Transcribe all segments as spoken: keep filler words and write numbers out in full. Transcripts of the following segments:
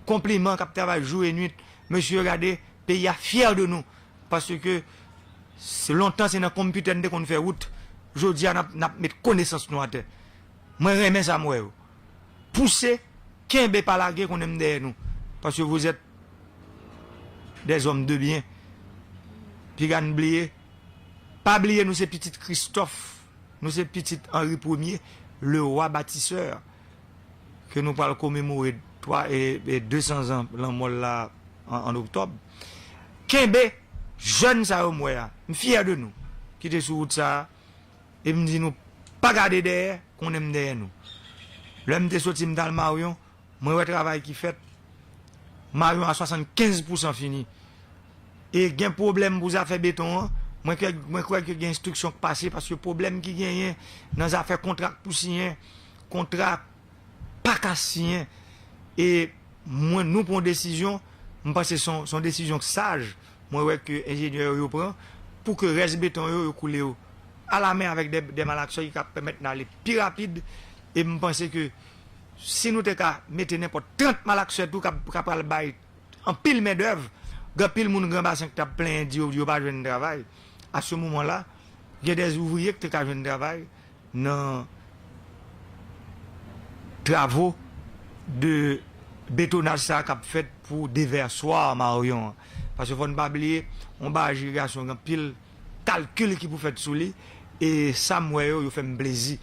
konpliman, k ap travay jou e nwit. Mesye, gade, peyi a fyè de nou. Paske se lontan se nan konpitè n te konn fè wout. Jodi a, n ap, n ap met konesans nou atè. Mwen renmen sa m wè yo. Pouse, kenbe, pa lage, konnen m dèyè nou. Paske vous êtes des hommes de bien. Piga n bliye. Pa bliye, nou se pitit Kristòf. Nou se pitit Henri Premye, le roi bâtisseur, ke nou pral komemore twa e, e de san zan lanmò l la an, an oktòb. Kenbe jèn sa yo m wè a. M fyè de nou ki te sou wout sa a. E m di nou, pa gade dèyè, konnen m dèyè nou. Lè m te soti, m t al Maryon, mwen wè travay ki fèt. Maryon a swasannkenz pousan fini. E gen pwoblèm pou zafè beton an. Mwen kwè, mwen kwè ke gen enstriksyon k pase, paske pwoblèm ki genyen nan zafè kontra k pou siyen, kontra pa ka siyen. E mwen, nou pran yon desizyon, m panse se yon, se yon desizyon k saj, mwen wè ke enjenyè yo, yo pran, pou ke rès beton yo, yo koule yo alamen avèk de, de malaksè ki ka pèmèt n ale pi rapid. E m panse ke si nou te ka mete nenpòt trant malaksè tou, k ap, k ap pral bay anpil mendèv, gen anpil moun Gran Basen ki t ap plenyen, di yo, yo pa jwenn travay. A se moman la, gen de ouvriye ki te ka jwenn travay nan travo de betonaj sa a k ap fèt pou devèswa Maryon an. Paske fò n pa bliye, yon baraj irigasyon gen anpil kalkil ki pou fèt sou li, e sa m wè yo, yo fè m plezi.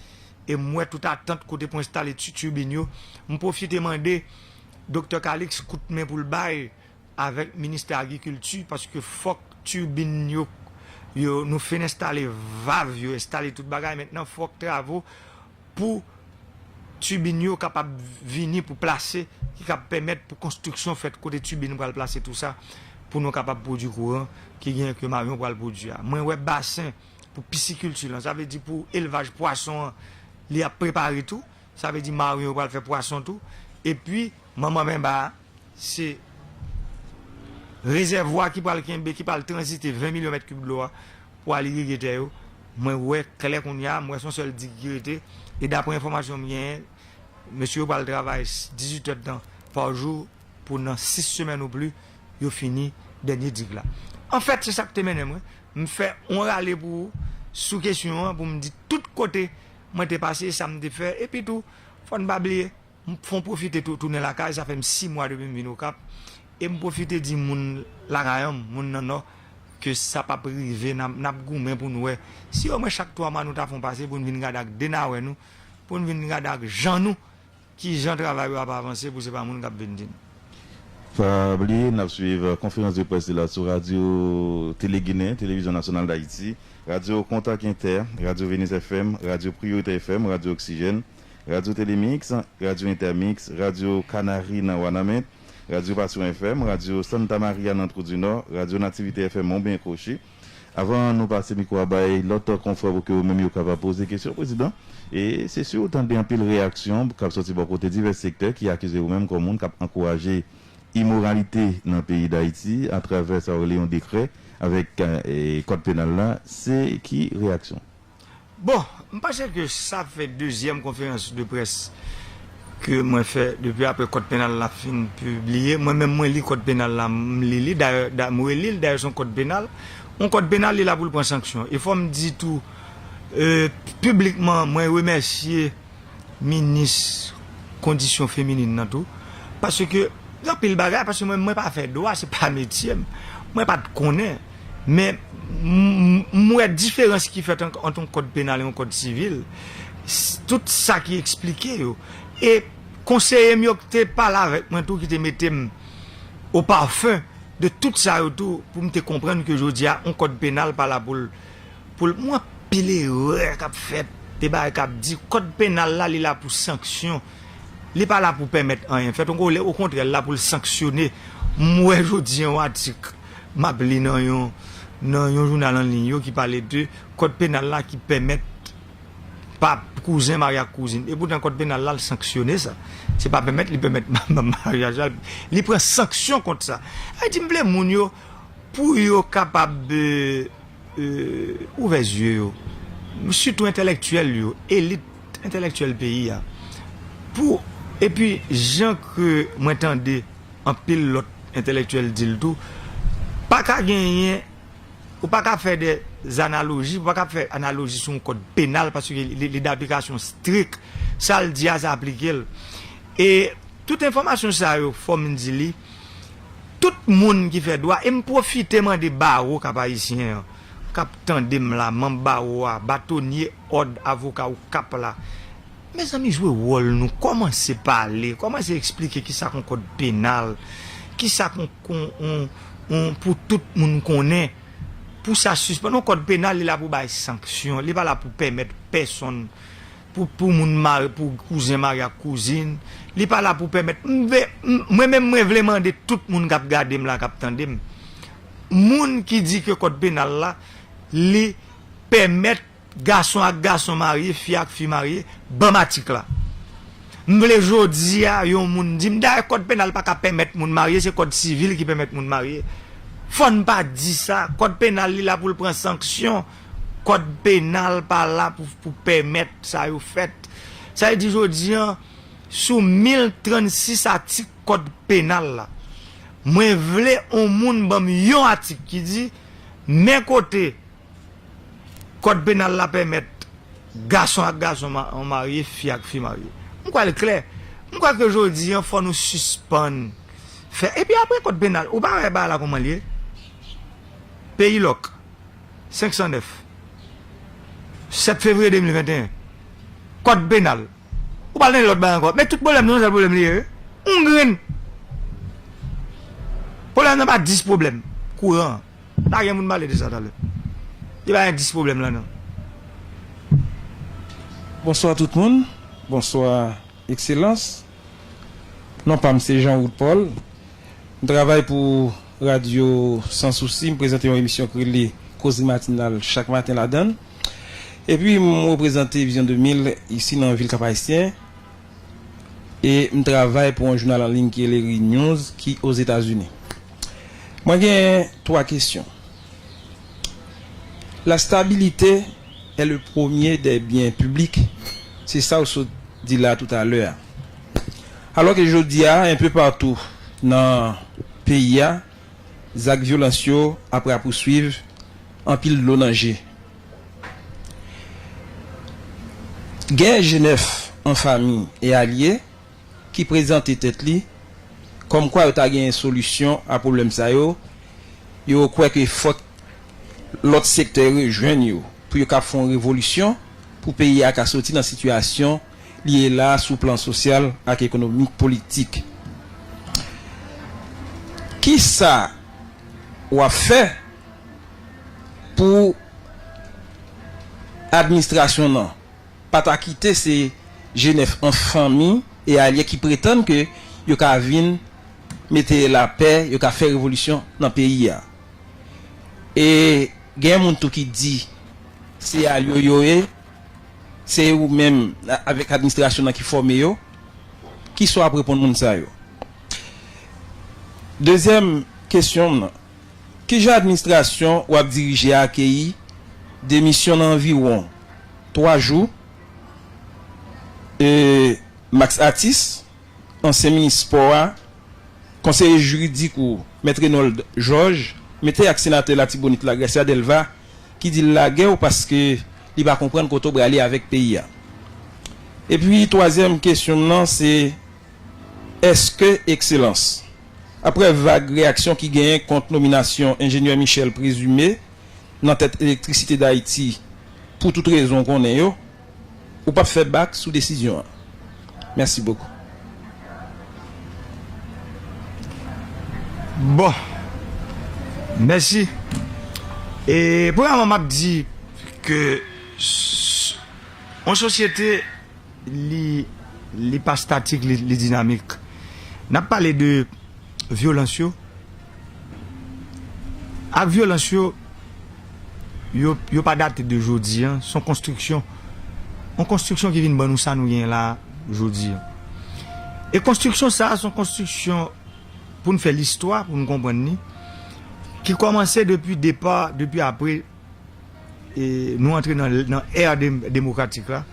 E m wè tout atant kote pou enstale ti, tibin yo. M pwofite mande Doktè Calixte kout men pou l bay avèk Ministè Agrikilti, paske fòk tibin yo, yo, nou fin enstale vav yo, enstale tout bagay. Mentnan, fòk travo pou tibin yo kapab vini pou plase, ki kab pèmèt pou konstriksyon fèt kote tibin pral plase tou sa, pou nou kapab pwodui kouran ki gen ke Maryon pral pwodui a. Mwen wè basen pou pisikilti lan, sa vle di pou elvaj pwason an, li ap prepare tou. Sa vle di Maryon yo pral fè pwason tou. Epi, manman menba a, se rezèvwa ki pral kenbe, ki pral tranzite ven milyon mèt kib dlo a pou al irige tè yo. Mwen wè klè kounye a, mwen wè se yon sèl dig ki rete. E daprè enfòmasyon m genyen, mesye yo pral travay dizuit èdtan pa jou pou nan sis semèn ou plis, yo fini dènye dig la. Anfèt, se sa k te mennen mwen. M fè yon rale pou ou sou kesyon an, pou m di tout kote mwen te pase, sa m te fè. Epi tou, fò n pa bliye, m fon pwofite tou, tounen lakay, sa fè m sis mwa depi m vin Okap. E m pwofite di moun lakay an, moun nan Nò, ke sa p ap rive, n ap, n ap goumen pou n wè si omwen chak twa mwa nou ta fon pase pou n vin gade ak de nawè nou, pou n vin gade ak jan nou, ki jan travay yo ap avanse pou se pa moun k ap vin di n. Pa bliye, n ap swiv konferans de près la sou radyo Tele Ginen, Televizyon Nasyonal d Ayiti, radyo Kontak Entè, radyo Venus F M, radyo Priyorite F M, radyo Oksijèn, radyo Telemix, radyo Entèmix, radyo Kanari nan Wanament, radyo Passion F M, radyo Santa Maria nan Twou di Nò, radyo Nativite F M Monben Kwochi. Avan nou pase mikwo a bay lòt konfrè pou ke yo menm yo kapab poze kesyon, Prezidan, e se si ou tande anpil reyaksyon k ap sòti bò kote divès sektè ki akize ou menm kòm moun k ap ankouraje imoralite nan peyi Dayiti atravè sa yo rele yon dekrè avèk, e, kòd penal la, se ki reyaksyon? Bon, m panse ke sa fè dezyèm konferans de près ke mwen fè depi apre kòd penal la fin pibliye. Mwen menm, mwen li kòd penal la, m li li, dayè, da, m reli l, dayè se yon kòd penal. Yon kòd penal, li la pou l pran sanksyon. E fò m di tou, e, piblikman, mwen remèsye minis kondisyon feminin nan tou. Paske gen anpil bagay, paske mwen, mwen pa fè dwa, se pa metye m. Mwen pa t konnen. Men m, m, m wè diferans ki fèt ant, ant yon kòd penal e yon kòd sivil. S-, tout sa ki eksplike yo. E konseye m yo ki te pale avèk mwen tou, ki te mete m o pafen de tout sa yo tou, pou m te konprann ke jodi a, yon kòd penal pa la pou l, pou l, m wè anpil erè k ap fèt, de bagay k ap di, kòd penal la, li la pou sanksyon. Li pa la pou pèmèt anyen fèt. Okontrè, l la pou l sanksyone. M wè jodi a yon atik m ap li nan yon, nan yon jounal an liy yo ki pale de kòd penal la ki pèmèt pa kouzen marye ak kouzin. E poutan kòd penal la, l sanksyone sa. Se pa pèmèt li pèmèt maryaj la. Li pran sanksyon kont sa. Sa vle di, m vle moun yo, pou yo kapab, e, e, ouvè zye yo, sitou entèlektyèl yo, elit entèlektyèl peyi a, pou Epi, jan ke mwen tande anpil lòt entèlektyèl di l tou, pa ka genyen, ou pa ka fè de analoji, ou pa ka fè analoji sou yon kòd penal, paske li, li daplikasyon strik. Sa l di a, se aplike l. E tout enfòmasyon sa yo, fò m di li, tout moun ki fè dwa, e m pwofite mande bawo Kap Ayisyen an, k ap tande m la, manm bawo a, batonye òd avoka Okap la, mezanmi, jwe wòl nou, kòmanse pale, kòmanse eksplike kisa k yon kòd penal, kisa k yon, k yon, yon, yon pou tout moun konnen, pou sa sispann. Yon kòd penal, li la pou bay sanksyon, li pa la pou pèmèt pèsonn, pou, pou moun mare, pou kouzen mare ak kouzin, li pa la pou pèmèt, m ve, m, mwen menm, mwen vle mande tout moun k ap gade m la, k ap tande m, moun ki di ke kòd penal la, li pèmèt gason ak gason marye, fi ak fi marye, ban m atik la. M vle jodi a, yon moun di m, dayè, kòd penal pa ka pèmèt moun marye, se kòd sivil ki pèmèt moun marye. Fò n pa di sa. Kòd penal, li la pou l pran sanksyon. Kòd penal pa la pou, pou pèmèt sa yo fèt. Sa vle di, jodi a, sou mil trannsis atik kòd penal la, mwen vle yon moun ban m yon atik ki di, men kote kòd penal la pèmèt gason ak gason ma-, marye, fi ak fi marye. M kwè l klè. M kwè ke jodi a, fò nou sispann fè. Epi apre kòd penal, ou pa wè bagay la kòman l ye? Peyi lòk, senk san nèf, sèt fevriye de mil venteyen. Kòd penal. Ou pa nan lòt bagay ankò. Men tout pwoblèm nou, yon sèl pwoblèm li ye, wi. Yon grenn. Pwoblèm nan pa dis pwoblèm kouran. Pa gen moun pale de sa talè. Li pa gen dis pwoblèm la, non. Bonswa tout moun. Bonswa, Ekselans. Non pa m se Jean Wood Paul. M travay pou Radyo San Sousi. M prezante yon emisyon k rele Koze Matinal chak maten ladan l. Epi, m reprezante Vizyon de mil isi nan vil Kap Ayisyen. E m travay pou yon jounal an liy ki rele Renews ki Ozetazini. Mwen gen twa kesyon. La stabilité est le premier des biens publics, se sa w sot di la toutalè a. Alò ke jodi a, enpe patou nan peyi a, zak vyolans yo ap rapouswiv, anpil dlo nan je. Gen G nèf an fanmi e alye ki prezante tèt li kòmkwa yo ta genyen solisyon a pwoblèm sa yo, yo kwè ke fòk lòt sektè rejwenn yo pou yo ka fè yon revolisyon pou peyi a ka soti nan sitiyasyon li ye la sou plan sosyal ak ekonomik, politik. Kisa w ap fè pou administrasyon nan pa ta kite se G nèf an fanmi e alye ki pretann ke yo ka vin mete lapè, yo ka fè revolisyon nan peyi a? E gen moun tou ki di se alye yo ye, se ou menm avèk administrasyon nan ki fòme yo. Kisa w ap reponn moun sa yo? Dezyèm kesyon m nan, kijan administrasyon w ap dirije a akeyi demisyon nan anviwon twa jou, e, Max Atis, ansyen minis spò a, konseye jiridik ou, Mèt Renold Georges, mete ak senatè Latibonit la, Gracia Delva, ki di l lagè w paske li pa konprann kote w prale avèk peyi a. Epi, twazyèm kesyon m nan, se, èske, Ekselans, aprè vag reyaksyon ki genyen kont nominasyon enjenyè Michel Présumé nan tèt Elektrisite Dayiti, pou tout rezon w konnen yo, ou p ap fè bak sou desizyon an? Mèsi bokou. Bon. Mèsi. E, premyèman, m ap di ke s-, yon sosyete, li, li pa statik, li, li dinamik. N ap pale de vyolans yo. Ak vyolans yo, yo, yo pa date de jodi a, se yon konstriksyon. Yon konstriksyon ki vin ban nou sa nou genyen la jodi a. E konstriksyon sa a, se yon konstriksyon pou n fè listwa, pou n konprann li, ki kòmanse depi depa, depi apre, e, nou antre nan, nan è de-, demokratik la,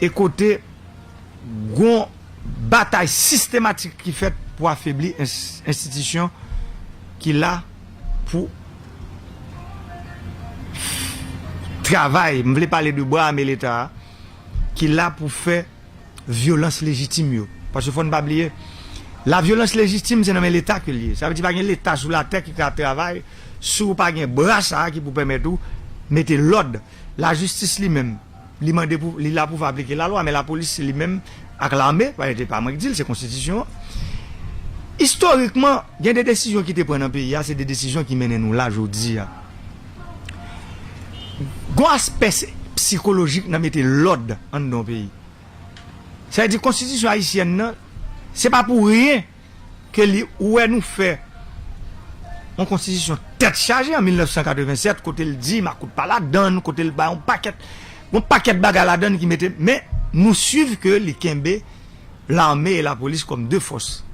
e kote gon batay sistematik ki fèt pou afebli ens- enstitisyon ki la pou travay, m vle pale de bra ame Leta a, ki la pou fè vyolans lejitim yo. Paske fò n pa bliye, lavyolans lejitim se nan men Leta ke l ye. Sa vle di pa gen Leta sou latè ki ka travay si w pa gen bra sa a ki pou pèmèt ou mete lòd. Lajistis li menm, li mande pou, li la pou fè aplike lalwa, men lapolis se li menm ak lame, pa, se pa mwen ki di l, se konstitisyon an. Istorikman, gen de desizyon ki te pran nan peyi a, se de desizyon ki mennen nou la jodi a. Gon aspè sikolojik nan mete lòd anndan yon peyi. Sa vle di konstitisyon ayisyèn nan, se pa pou ryen ke li, ou wè nou fè yon konstitisyon tèt chaje an mil nèf san katreven sèt, kote l di makout pa ladann, kote l bay yon pakèt, yon pakèt bagay ladann ki mete, men nou swiv ke li kenbe lame e lapolis kòm de fòs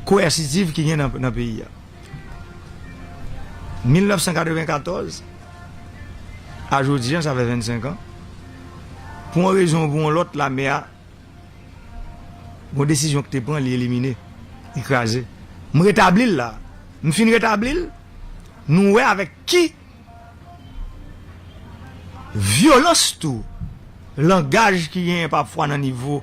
koèsitiv ki gen nan, nan peyi a. mil nèf san katreven katòz a jodi an, sa fè vennsenk an. Pou yon rezon ou pou yon lòt, lame a, yon desizyon ki te pran, li elimine, li kraze. M retabli l la. M fin retabli l, nou wè avèk ki vyolans tou, langaj ki genyen pafwa nan nivo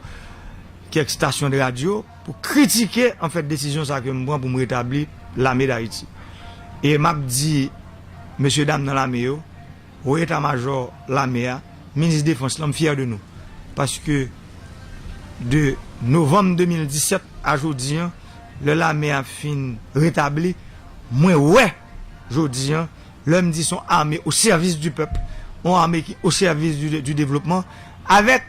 kèk estasyon de radyo pou kritike, anfèt, desizyon sa ke m pran pou m retabli lame Dayiti. E m ap di mesye dam nan lame yo, wo eta majò lame a, minis defans lan, m fyè de nou. Paske de novanm de mil disèt a jodi an, lè lame a fin retabli, mwen wè jodi an, lè m di se yon ame o sèvis di pèp, yon ame ki o sèvis di, di devlopman, avèk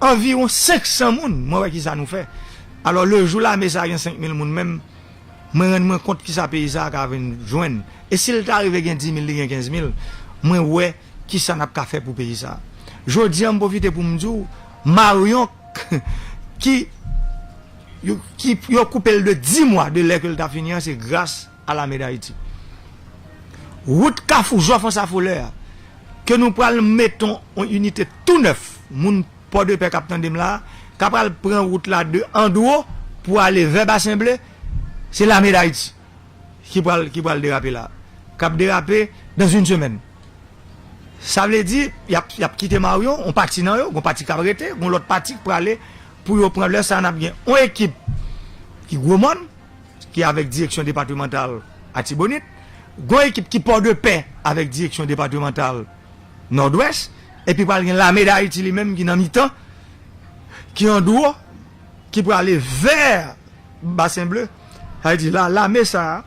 anviwon senk san moun, mwen wè kisa nou fè. Alò, le jou lame sa a gen senk mil moun menm, mwen rann mwen kont kisa peyi sa a ka vin jwenn. E si l ta rive gen dis mil, li gen kenz mil, mwen wè kisa n ap ka fè pou peyi sa a. Jodi an, m pwofite pou m di w, maryonk ki, yo, ki, yo koupe l de dis mwa de lè ke l ta fini an, se gras a lame Dayiti. Wout Kafou Jòf an Safolè a, ke nou pral mete yon inite tou nèf, moun Pòdepè k ap tande m la, k ap pral pran wout la de Andwo pou ale vè Basen Ble, se lame Dayiti ki pral, ki pral derape la. K ap derape dans une semaine. Sa vle di, y ap, y ap kite Maryon, yon pati nan yo, yon pati k ap rete, yon lòt pati k prale pou yo pran. Lè sa a, n ap gen yon ekip ki Gwomòn, ki avèk direksyon depatmantal Atibonit, gon ekip ki Pòdepè avèk direksyon depatmantal Nòdwès, epi pral gen lame Dayiti li menm ki nan mitan, ki Andwo, ki prale vè Basen Ble. Sa vle di la, lame sa a,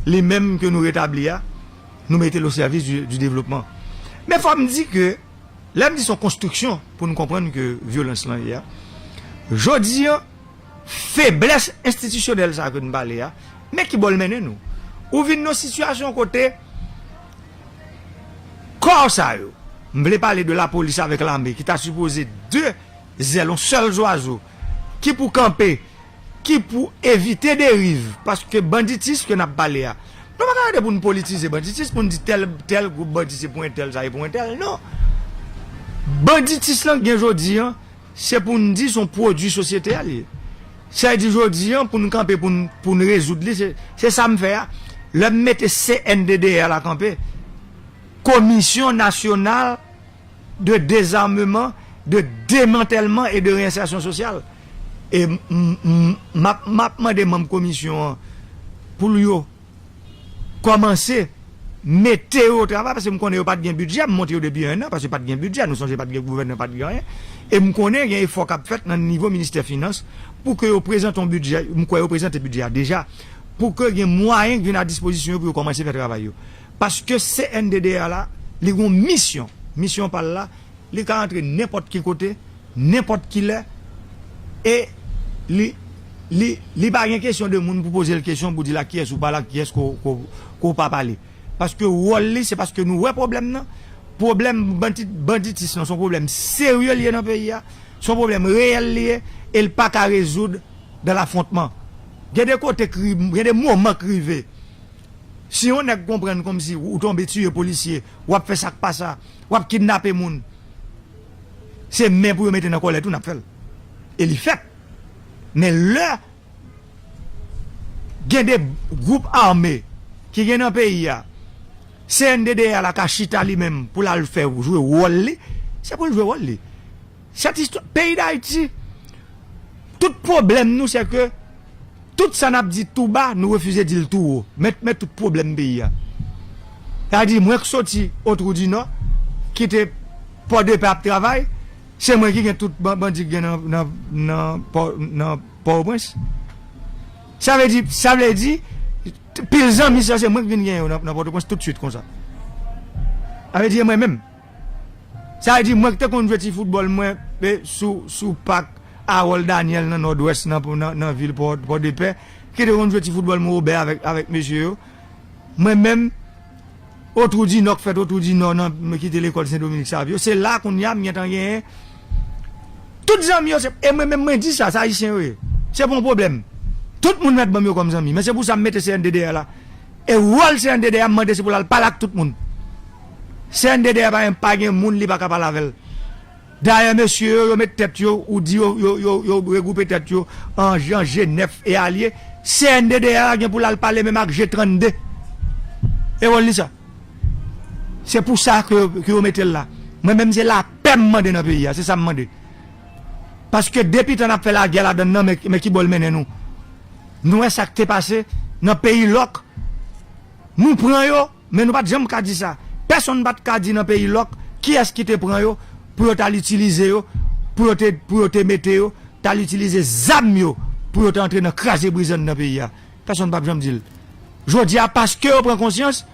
li menm ke nou retabli a, nou mete l o sèvis di, di devlopman. Men fò m di ke, lè m di se yon konstriksyon pou n konprann ke vyolans lan ye a, jodi an, feblès enstitisyonèl sa ke n pale a, men ki bò l mennen nou. Ou vin nan sitiyasyon kote kò sa yo, m vle pale de lapolis avèk lame ki ta sipoze de zèl, yon sèl zwazo, ki pou kanpe, ki pou evite deriv, paske banditis ke n ap pale a, nou pa ka rete pou n politize banditis, pou n di tèl, tèl gwoup bandi se pou entèl, sa e pou entèl, non. Banditis lan gen jodi an, se pou n di se yon pwodui sosyete a li ye. Sa vle di jodi an, pou n kanpe, pou n, pou n rezoud li, se, se sa m fè a. Lè m mete C N D D R la kanpe, Commission Nationale de Désarmement, de Démantèlement et de Réinsertion Sociale. E m, m, m, m ap, m ap mande manm komisyon an pou l yo kòmanse mete yo o travay, paske m konnen yo pa t gen bidjè, m monte yo depi en an, paske pa t gen bidjè, nou sonje pa t gen gouvènman, pa t gen anyen. E m konnen gen efò k ap fèt nan nivo ministè finans pou ke yo prezante yon bidjè, m kwè yo prezante bidjè a deja, pou ke gen mwayen k vin a dispozisyon yo pou yo kòmanse fè travay yo. Paske C N D D R la, li gen yon misyon, misyon pa l la, li ka antre nenpòt ki kote, nenpòt ki lè, e li, li, li pa gen kesyon de moun pou poze l kesyon, pou di l ak kiyès ou pale, ak kiyès ke w, ke w, ke w pa pale. Paske wòl li, se paske nou wè pwoblèm nan. Pwoblèm bandi-, banditis lan, se yon pwoblèm serye li ye nan peyi a, se yon pwoblèm reyèl li ye, e l pa ka rezoud dans l'affrontement. Gen de kote k ri-, gen de moman k rive, si yon nèg konprann kòmsi ou tonbe tiye polisye, w ap fè sa k pa sa, w ap kidnape moun, se men pou yo mete nan kòlèt ou n ap fè l. E li fèt. Men lè gen de gwoup ame ki gen nan peyi a, C N D D A la ka chita li menm pou l al fè jwe wòl li, se pou l jwe wòl li. Sèt istwa, peyi Dayiti, tout pwoblèm nou, se ke tout sa n ap di tou ba, nou refize di l tou wo. Men, men tout pwoblèm peyi a. Sa di, mwen k soti Otwou di Nò, kite Pòdepè ap travay, se mwen ki gen tout ban-, bandi k gen nan, nan, nan Pò, nan Pòtoprens. Sa vle di, sa vle di, pil zanmi sa, se mwen k vin gen yo nan, nan Pòtoprens toutswit konsa. Sa vle di, e mwen menm. Sa vle di, mwen ki te konn jwe ti foutbòl mwen, e, sou, sou pak Harold Daniel nan Nòdwès, nan, nan, nan vil Pò, Pòdepè, ki te konn jwe ti foutbòl mwen obè avèk, avèk mesye yo. Mwen menm, Otwou di Nò k fèt Otwou di Nò nan, mwen kite lekòl Sen Dominik Savyo. Se la kounye a m gentan genyen tout zanmi yo, se, e mwen menm mwen di sa, se Ayisyen yo ye. Se pa yon pwoblèm. Tout moun mèt ban m yo kòm zanmi. Men se pou sa m mete C N D D A la. E wòl C N D D A, m mande se pou l al pale ak tout moun. C N D D A pa gen, pa gen moun li pa ka pale avè l. Dayè, mesye yo, yo met tèt yo, ou di yo, yo, yo, yo regwoupe tèt yo an, an G nèf e alye. C N D D A gen pou l al pale menm ak G trannde. E wòl li sa. Se pou sa ke, ke yo mete l la. Mwen menm, se lapè m mande nan peyi a, se sa m mande. Paske depi tan n ap fè lagè ladann nan, men, men ki bò l mennen nou. Nou wè sa k te pase nan peyi lòk. Nou pran yo, men nou pa t janm ka di sa. Pèsonn pa t ka di nan peyi lòk kiyès ki te pran yo pou yo t al itilize yo, pou yo te, pou yo te mete yo, t al itilize zam yo pou yo te antre nan kraze brize anndan peyi a. Pèsonn p ap janm di l. Jodi a, paske yo pran konsyans,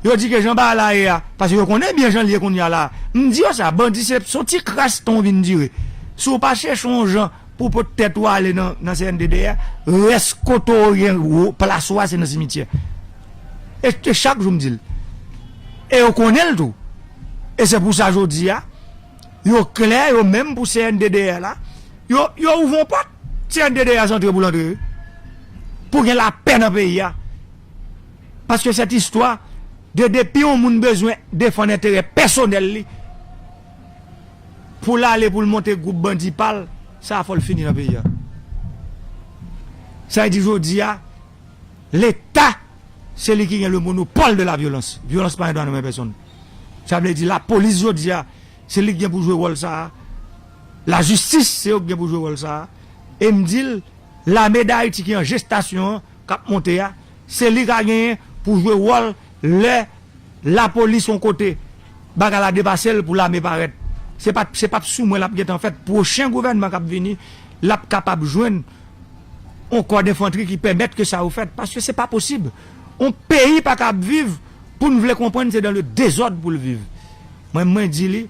yo di ke jan bagay la ye a, paske yo konnen byen jan l ye kounye a la. M di yo sa, bandi se, se yon ti kras tan w vin dire. Si w pa chèche yon jan pou w pot tèt ou ale nan, nan C N D D A, rès kote w gen wo-, plas ou a, se nan simityè. E, e chak jou m di l. E yo konnen l tou. E se pou sa jodi a, yo klè, yo menm pou C N D D A la, yo, yo ouvri yon pòt, C N D D A se antre pou l antre, wi. Pou gen lapè nan peyi a. Paske sèt istwa de depi yon moun bezwen defann enterè pèsonèl li, pou l ale pou l monte gwoup bandi pa l, sa fò l fini nan peyi a. Sa vle di jodi a, Leta, se li ki gen le monopole de la violence. Vyolans pa gen dwa nan men pèsonn. Sa vle di lapolis jodi a, se li ki gen pou jwe wòl sa a. Lajistis, se yo ki gen pou jwe wòl sa a. E m di l, lame Dayiti ki an jestasyon an, k ap monte a, se li ka genyen pou jwe wòl lè lapolis yon kote, bagay la depase l pou lame parèt. Se pa, se p ap sou mwen l ap gentan fèt. Pwochen gouvènman k ap vini, l ap kapab jwenn yon kò enfantri ki pèmèt ke sa yo fèt. Paske se pa posib. Yon peyi pa ka ap viv pou n vle konprann se dans le désordre pou l viv. Mwen, mwen di li,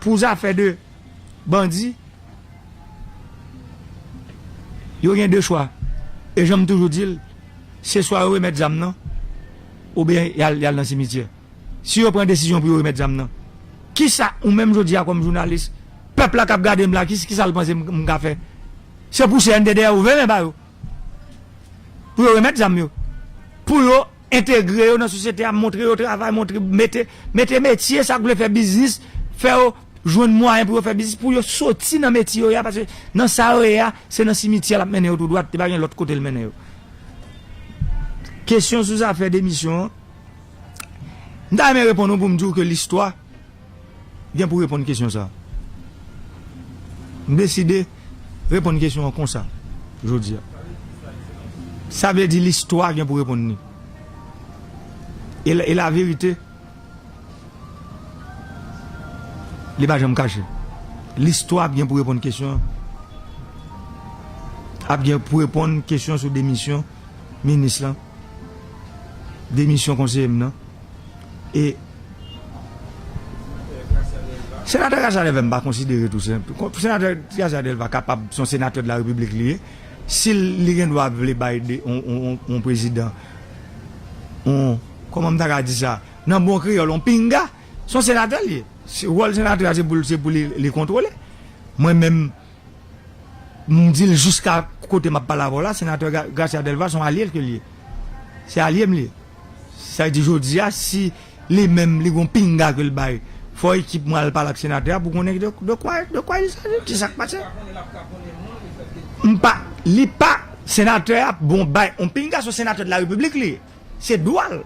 pou zafè de bandi, yo gen de chwa. E jan m toujou di l, se swa yo remèt zam nan, oubyen y al, y al nan simityè. Si yo pran desizyon pou yo remèt zam nan, kisa ou menm jodi a kòm jounalis, pèp la k ap gade m la, ki, kisa l panse m, m ka fè? Se pou C N D D A ouvè men ba yo. Pou yo remèt zam yo. Pou yo entegre yo nan sosyete a, montre yo travay, montre, mete, mete metye, sa k vle fè biznis, fè yo jwenn mwayen pou yo fè biznis, pou yo soti nan metye yo ye a, paske nan sa yo ye a, se nan simityè l ap mennen yo tou dwat, li pa gen lòt kote l mennen yo. Kesyon sou zafè demisyon an, m ta renmen reponn ou pou m di w ke listwa gen pou reponn kesyon sa a. M deside reponn kesyon an konsa, jodi a. Sa vle di listwa gen pou reponn li. E la, e laverite, li pa janm kache. Listwa ap gen pou reponn kesyon an. Ap gen pou reponn kesyon sou demisyon minis lan, demisyon konseye m nan. E Senatè Gracia Delva, m pa konsidere tou, se, senatè Gracia Delva kapab se yon senatè de la repiblik li ye. Si li gen dwa vle bay de, on, on, on, on prezidan, on, kòman m ta ka di sa? Nan bon kreyòl, on pinga, se yon senatè li ye. Se, wòl senatè a, se pou, se pou li, li kontwole. Mwen menm, m di l jiska kote m ap pale avè w la, senatè Ga-, Gracia Delva se yon alye l ke l ye. Se alye m li ye. Sa vle di jodi a, si li menm, li gon pinga ke l bay Fò ekip mwen al pale ak senatè a pou konnen de, de kwa, de kwa il s'agit, ki sa k pase. M pa, li pa, senatè a bon bay, yon pinga se yon senatè de la repiblik li ye. Se dwa l.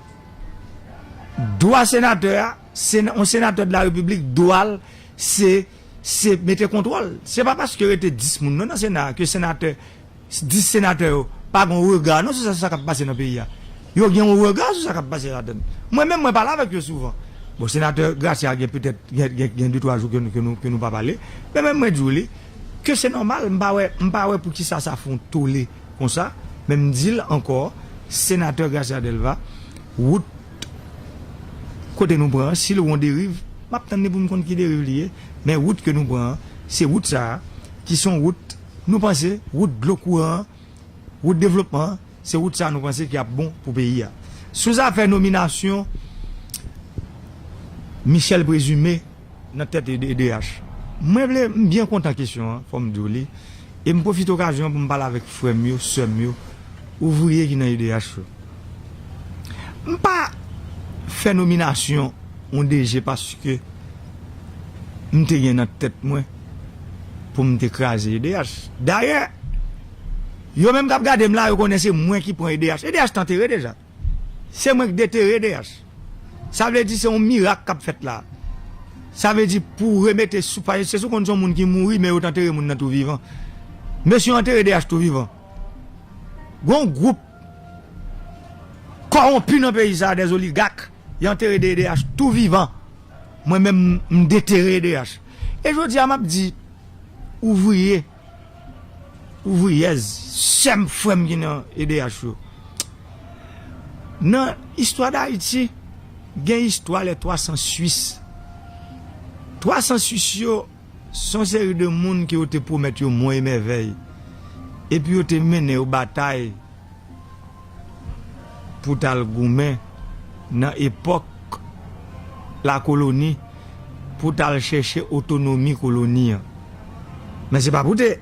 Dwa senatè a, se yon senatè de la repiblik, dwa l, se, se mete kontwòl. Se pa paske rete dis moun non nan sena a ke senatè dis senatè yo pa gen yon rega non sou sa, sa k ap pase nan peyi a. Yo gen yon rega sou sa k ap pase ladan. Mwen menm, mwen pale avèk yo souvan. Bon, senatè Gracia gen petèt gen, gen, gen de twa jou ke nou, ke nou, ke nou pa pale. Men menm mwen di w li, ke se nòmal, m pa wè, m pa wè poukisa sa fè yon tole konsa. Men m di l ankò, senatè Gracia Delva, wout kote nou pran an, si l wè yon deriv, m ap tann li pou m konn ki deriv li ye. Men wout ke nou pran an, se wout sa a, ki se yon wout, nou panse, wout dlo kouran an, wout devlopman an, se wout sa a nou panse ki ap bon pou peyi a. Sou zafè nominasyon Michel Présumé nan tèt E D H, mwen vle, m byen kontan kesyon an, fò m di w li, e m pwofite okazyon an pou m pale avèk frè m yo, sè m yo, ouvriye ki nan E D H yo. M pa fè nominasyon yon D G paske m te gen nan tèt mwen pou m te kraze E D H. Dayè, yo menm k ap gade m la, yo konnen se mwen ki pran E D H. E D H te antere deja. Se mwen k detere E D H. Sa vle di se yon mirak k ap fèt la. Sa vle di pou remete sou, paske se sou konn se yon moun ki mouri, men yo t antere moun nan tou vivan. Mesye yo antere E D H tou vivan. Gon gwoup kòwonpi nan peyi sa a, des oligarques, y antere E D H tou vivan. Mwen menm, m detere E D H. E jodi a, m ap di ouvriye, ouvriyèz, sè m, frè m ki nan E D H yo. Nan istwa Dayiti, gen istwa les trois cents Suisses. Twa san Swis yo, se yon seri de moun ke yo te pwomèt yo mwen e mèvèy. Epi yo te mennen yo batay pou t al goumen nan epòk lakoloni, pou t al chèche otonomi koloni an. Men se pa pou te,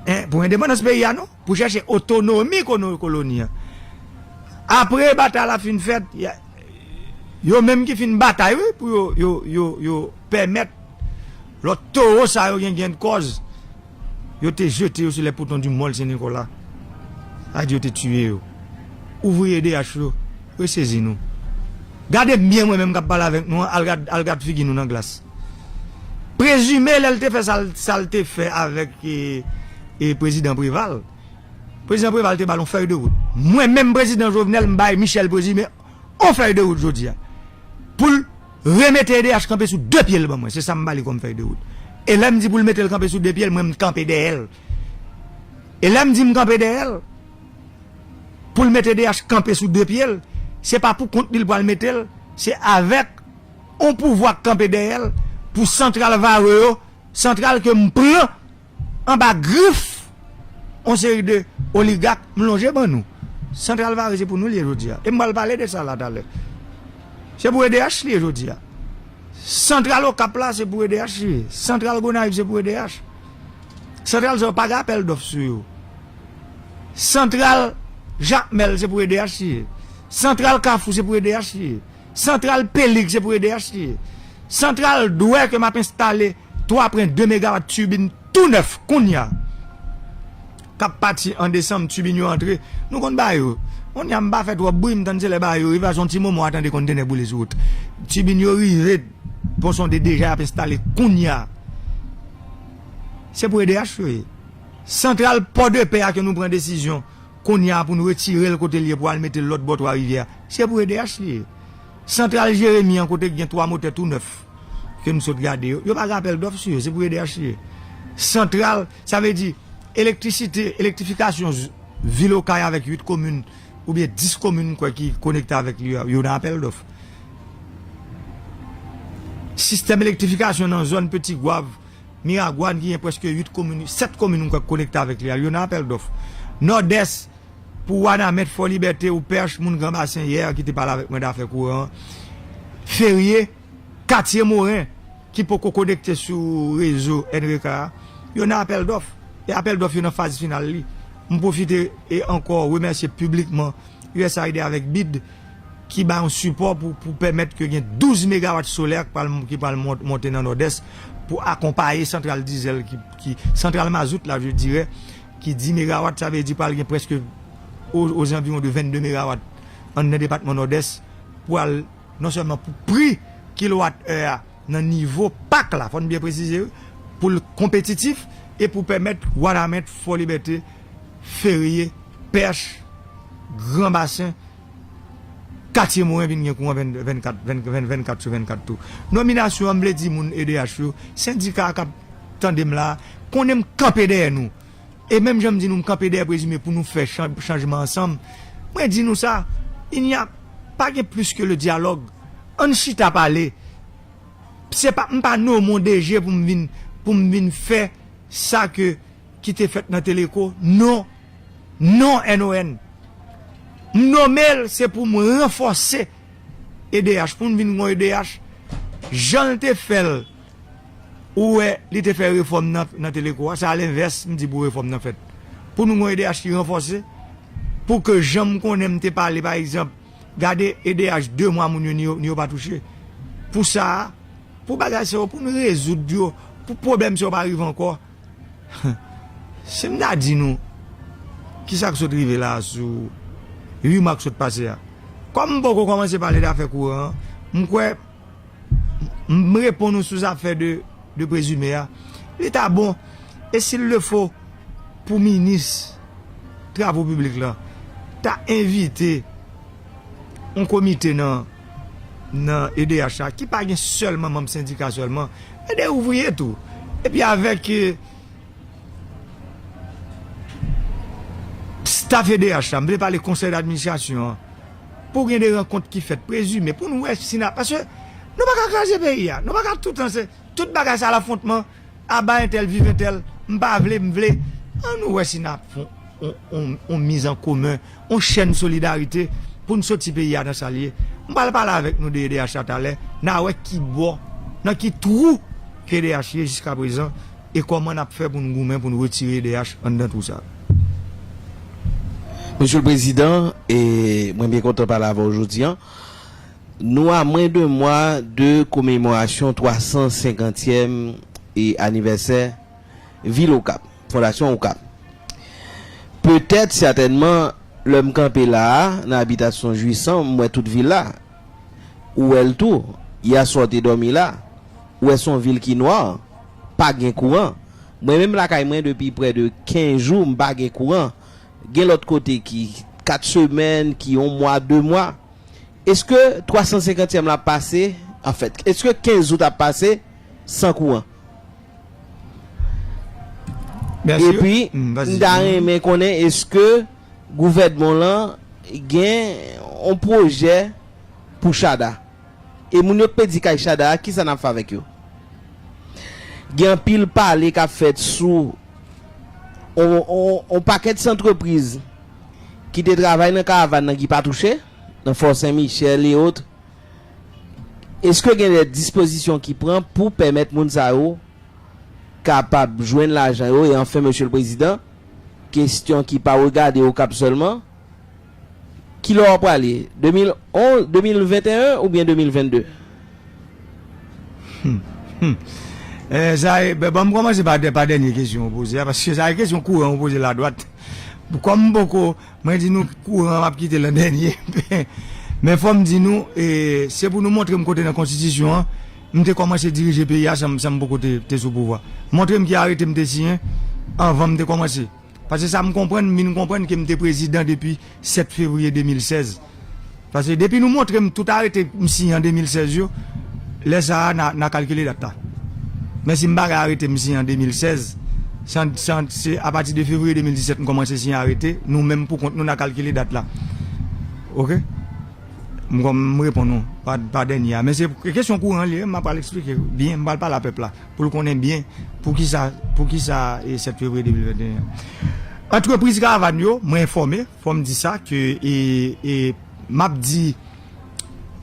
en, pou endepandans peyi a non, pou chèche otonomi kono-, koloni an. Apre batay la fin fèt, y a, yo menm ki fin batay, wi, pou yo, yo, yo, yo pèmèt lòt towo sa yo gen gen kòz, yo te jete yo sou les potons du Mall Saint-Nicolas. Sa vle di yo te tiye yo. Ouvriye E D H yo, resezi nou. Gade m byen mwen menm k ap pale avèk nou an, al gad, al gad figi nou nan glas. Prezime lè l te fè sa l, sa l te fè avèk, e, e, prezidan Preval. Prezidan Preval te ba l yon fèy de wout. Mwen menm prezidan Jovenel, m bay Michel Prezime yon fèy de wout jodi a. Pou l remete E D H kanpe sou de pye l ban mwen. Se sa m ba li kòm fèy de wout. E lè m di pou l mete l kanpe sou de pye l, mwen m kanpe dèyè l. E lè m di m kanpe dèyè l, pou l mete E D H kanpe sou de pye l, se pa pou kont li l pral mete l, se avèk yon pouvwa k kanpe dèyè l pou santral vare yo, santral ke m pran anba grif yon seri de oligak m lonje ban nou. Santral vare se pou nou li ye jodi a. E m pral pale de sa la talè. Se pou E D H li ye jodi a. Santral Okap la se pou E D H li ye. Santral Gonayiv se pou E D H. Santral sa yo pa gen apèl dòf sou yo. Santral Jakmèl se pou E D H li ye. Santral Kafou se pou E D H li ye. Santral Pelig se pou E D H li ye. Santral Dwè ke m ap enstale twa pwen de megawat tibin tou nèf kounye a, k ap pati an desanm, tibin yo antre. Nou konn bagay yo. Kounye a m pa fè twòp bri, m tann se lè bagay yo rive, paske yon ti moman w a tande kontenè boule sou wout. Tibin yo rive, Pon Sonde deja y ap enstale kounye a. Se pou E D H yo ye. Santral Pòdepè a ke nou pran desizyon kounye a pou nou retire l kote l ye pou al mete l lòt bò Twa Rivyè, se pou E D H li ye. Santral Jeremi an kote k gen twa motè tou nèf ke m sot gade yo, yo pa gen apèl dòf sou yo, se pou E D H li ye. Santral, sa vle di elektrisite, elektrifikasyon z-, vil Okay avèk uit komin oubyen dis komin m kwè ki konekte avèk li a, yo nan apèl dòf. Sistèm elektrifikasyon nan zòn Petit Goâve, Miragwàn ki gen prèske uit komin, sèt komin m kwè k konekte avèk li a, yo nan apèl dòf. Nòdès, pou Wanament, Fò Libète, ou Pèch, moun Gran Basen yè ki te pale avèk mwen de afè kouran an. Ferye, Katye Moren, ki poko konekte sou rezo N R E K a, yo nan apèl dòf. E apèl dòf yo nan faz final li. M pwofite e ankò remèsye piblikman U S A I D avèk bid ki bay yon sipò pou, pou pèmèt ke gen douz megawat solè ki pral, ki pral mont-, monte nan Nòdès pou akonpaye santral dizèl ki, ki, santral mazout la, je dirais, ki dis megawat, sa vle di pral gen prèske o, ozanviwon de vennde megawat anndan depatman Nòdès pou al non sèlman pou pri kilowat è a nan nivo pak la, fò n byen presize wi, pou l konpetitif e pou pèmèt Wanament, Fò Libète, Ferye, Pèch, Gran Basen, Katye Moren vin gen kouran vennkat, vennkat sou vennkat tou. Nominasyon an, m vle di moun E D H yo, sendika k ap tande m la, konnen m kanpe dèyè nou. E menm jan m di nou m kanpe dèyè Prezime pou nou fè chan-, chanjman ansanm, mwen di nou sa, il n'y a, pa gen plis ke le dyalòg. Ann chita pale. Se pa, m pa nonmen w D G pou m vin, pou m vin fè sa ke, ki te fèt nan Teleko. Non. Non, N O N. M nonmen l, se pou m ranfòse E D H, pou n vin gon E D H, jan l te fè l, ou wè, li te fè refòm nan, nan Teleko a, se alenvès, m di pou refòm nan fèt. Pou nou gon E D H ki ranfòse, pou ke jan m konnen m te pale, pa egzanp, gade E D H de mwa moun yo ni yo, ni yo pa touche. Pou sa a, pou bagay sa yo, pou nou rezoud yo, pou pwoblèm sa yo pa rive ankò, si m ta di nou, kisa k sot rive la a sou uit mwa k sot pase a? Kòm m poko kòmanse pale de afè kouran an, m kwè m reponn ou sou zafè de, de Prezime a. Li ta bon, e s'il le faut, pou minis travo piblik la ta envite yon komite nan, nan E D H la, ki pa gen sèlman manm sendika sèlman, men de ouvriye tou. Epi avèk, eh, staff E D H la, m vle pale konsèy d'administrasyon an, pou gen de rankont ki fèt Prezime, pou nou wè si n a, paske nou pa ka kraze peyi a, nou pa ka toutan se, tout bagay sa lafwontman, aba entèl, viv entèl, m pa vle, m vle. Ann nou wè si n a fè yon, yon, yon, yon miz an komen, yon chèn solidarite pou n soti peyi a nan sa l ye. M pral pale avèk nou de E D H la talè, n a wè ki bò, nan ki twou ke E D H ye jiska prezan, e kòman n ap fè pou n goumen pou n retire E D H anndan twou sa. Mesye le Prezidan, e mwen byen kontan pale avè w jodi a. Nou a mwen de mwa de komemorasyon twa san senkantyèm e anivèsè vil Okap, Fondasyon Okap. Petèt, sètènman, lè m kanpe la a, nan abitasyon Jwisan, m wè tout vil la. Ou wè l tou, yè swa w te dòmi la, ou wè se yon vil ki nwa, pa gen kouran. Mwen menm lakay mwen depi prè de kenz jou, m pa gen kouran. Gen lòt kote ki kat semèn, ki yon mwa, de mwa. Èske twa san senkantyèm la ap pase, anfèt, èske kenz out ap pase san kouran? Epi, m ta renmen konnen èske gouvènman lan gen yon pwojè pou Chada? E moun yo k pèdi kay Chada a, kisa n ap fè avèk yo? Gen anpil pale k ap fèt sou on, on, on pakèt antrepriz ki te travay nan karavàn nan ki pa touche, nan Fò Sen Michèl e ot. Èske gen de dispozisyon ki pran pou pèmèt moun sa yo kapab jwenn lajan yo? E anfen, Mesye le Prezidan, kesyon ki pa regade Okap sèlman, kilè w ap prale? De mil onz, de mil venteyen oubyen de mil vennde? Hmm, hmm. Eh, sa e, ben, ban m kòmanse pa, pa dènye kesyon ou poze a, paske sa e kesyon kouran ou poze la dwat. Kòm m poko, mwen di nou kouran an m ap kite l an dènye. Men fò m di nou, eh, se pou nou montre m kote nan konstitisyon an, m te kòmanse dirije peyi a san, san m poko te, te sou pouvwa. Montre m ki arete m te siyen anvan m te kòmanse. Paske sa m konprann, m vin konprann ke m te prezidan depi sèt fevriye de mil sèz. Paske depi nou montre m tout arete m siyen an de mil sèz yo, lè sa a, n a, n a kalkile dat la. Men si m pa gen arete m siyen an de mil sèz, san, san, se apati de fevriye de mil disèt m kòmanse siyen arete, nou menm pou kont nou, n a kalkile dat la. Oke? M, m reponn ou pa, pa dènye a. Men se kesyon kouran li ye, m ap pral eksplike byen, m pral pale a pèp la, pou l konnen byen poukisa, poukisa, e, sèt fevriye de mil venteyen. Antrepriz karavàn yo, mwen enfòme, fò m di sa, ke, e, e, m ap di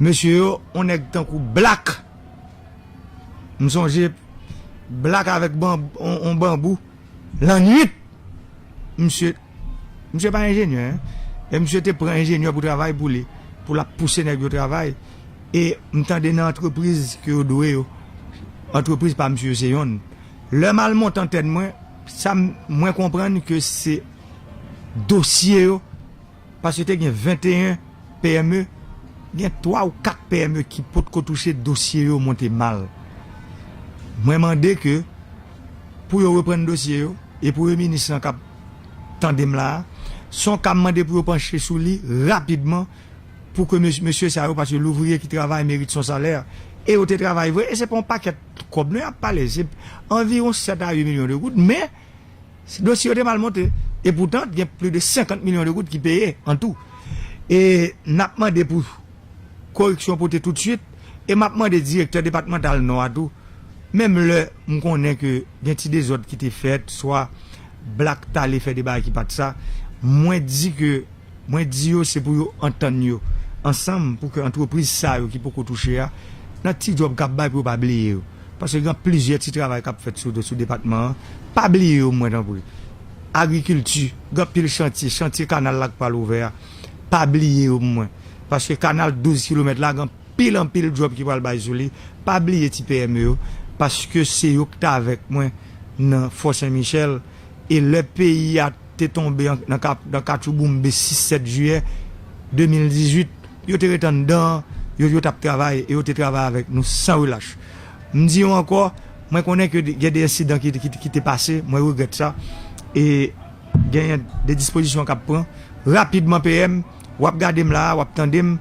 mesye yo, on nèg tankou Black, m sonje Black avèk banb-, on, on banbou, lannwit, misye, misye pa enjenyè, en. E misye te pran enjenyè pou travay pou li. pou l ap pouse nèg yo travay. E m tande nan antrepriz ke yo dwe yo, antrepriz pa misye yo se yonn. Lè m al monte antèn mwen, sa m, mwen konprann ke se dosye yo, paske te gen venteyen P M E, gen twa ou kat P M E ki potko touche, dosye yo monte mal. Mwen mande ke pou yo reprann dosye yo, e pou yo minis lan k ap tande m la a, se yon ka m mande pou yo panche sou li rapidman, pou ke mes-, mesye sa yo, paske louvriye ki travay merit son salè, e yo te travay vre, e se pa yon pakèt kòb non y ap pale, se anviwon sèt a uit milyon de goud, men dosye yo te mal monte. E poutan, gen plis de senkant milyon de goud ki peye an tou. E n ap mande pou koreksyon pote toutswit. E m ap mande direktè depatmantal Nò a tou, menm lè m konnen ke gen ti dezòd ki te fèt, swa Black t ale fè de bagay ki pa t sa, mwen di ke, mwen di yo se pou yo antann yo ansanm pou ke antrepriz sa yo ki poko touche a, nan ti djòb k ap bay pou yo pa bliye yo. Paske gen plizyè ti travay k ap fèt sou, sou depatman an. Pa bliye yo, mwen, tanpri. Agrikilti, gen anpil chantye, chantye kanal la k pral ouvè a. Pa bliye yo, mwen. Paske kanal douz kilomèt la, gen anpil, anpil djòb ki pral bay sou li. Pa bliye ti P M E yo, paske se yo k t avèk mwen nan Fò Sen Michèl. E lè peyi a te tonbe an, nan ka, nan katchouboumbe sis sèt jiyè de mil dizuit, yo te ret anndan, yo, yo t ap travay, e yo te travay avèk nou san relach. M di yo ankò, mwen konnen ke gen de ensidan ki, ki, ki te pase, mwen regrèt sa. E genyen de dispozisyon k ap pran. Rapidman, P M, w ap gade m la a, w ap tande m,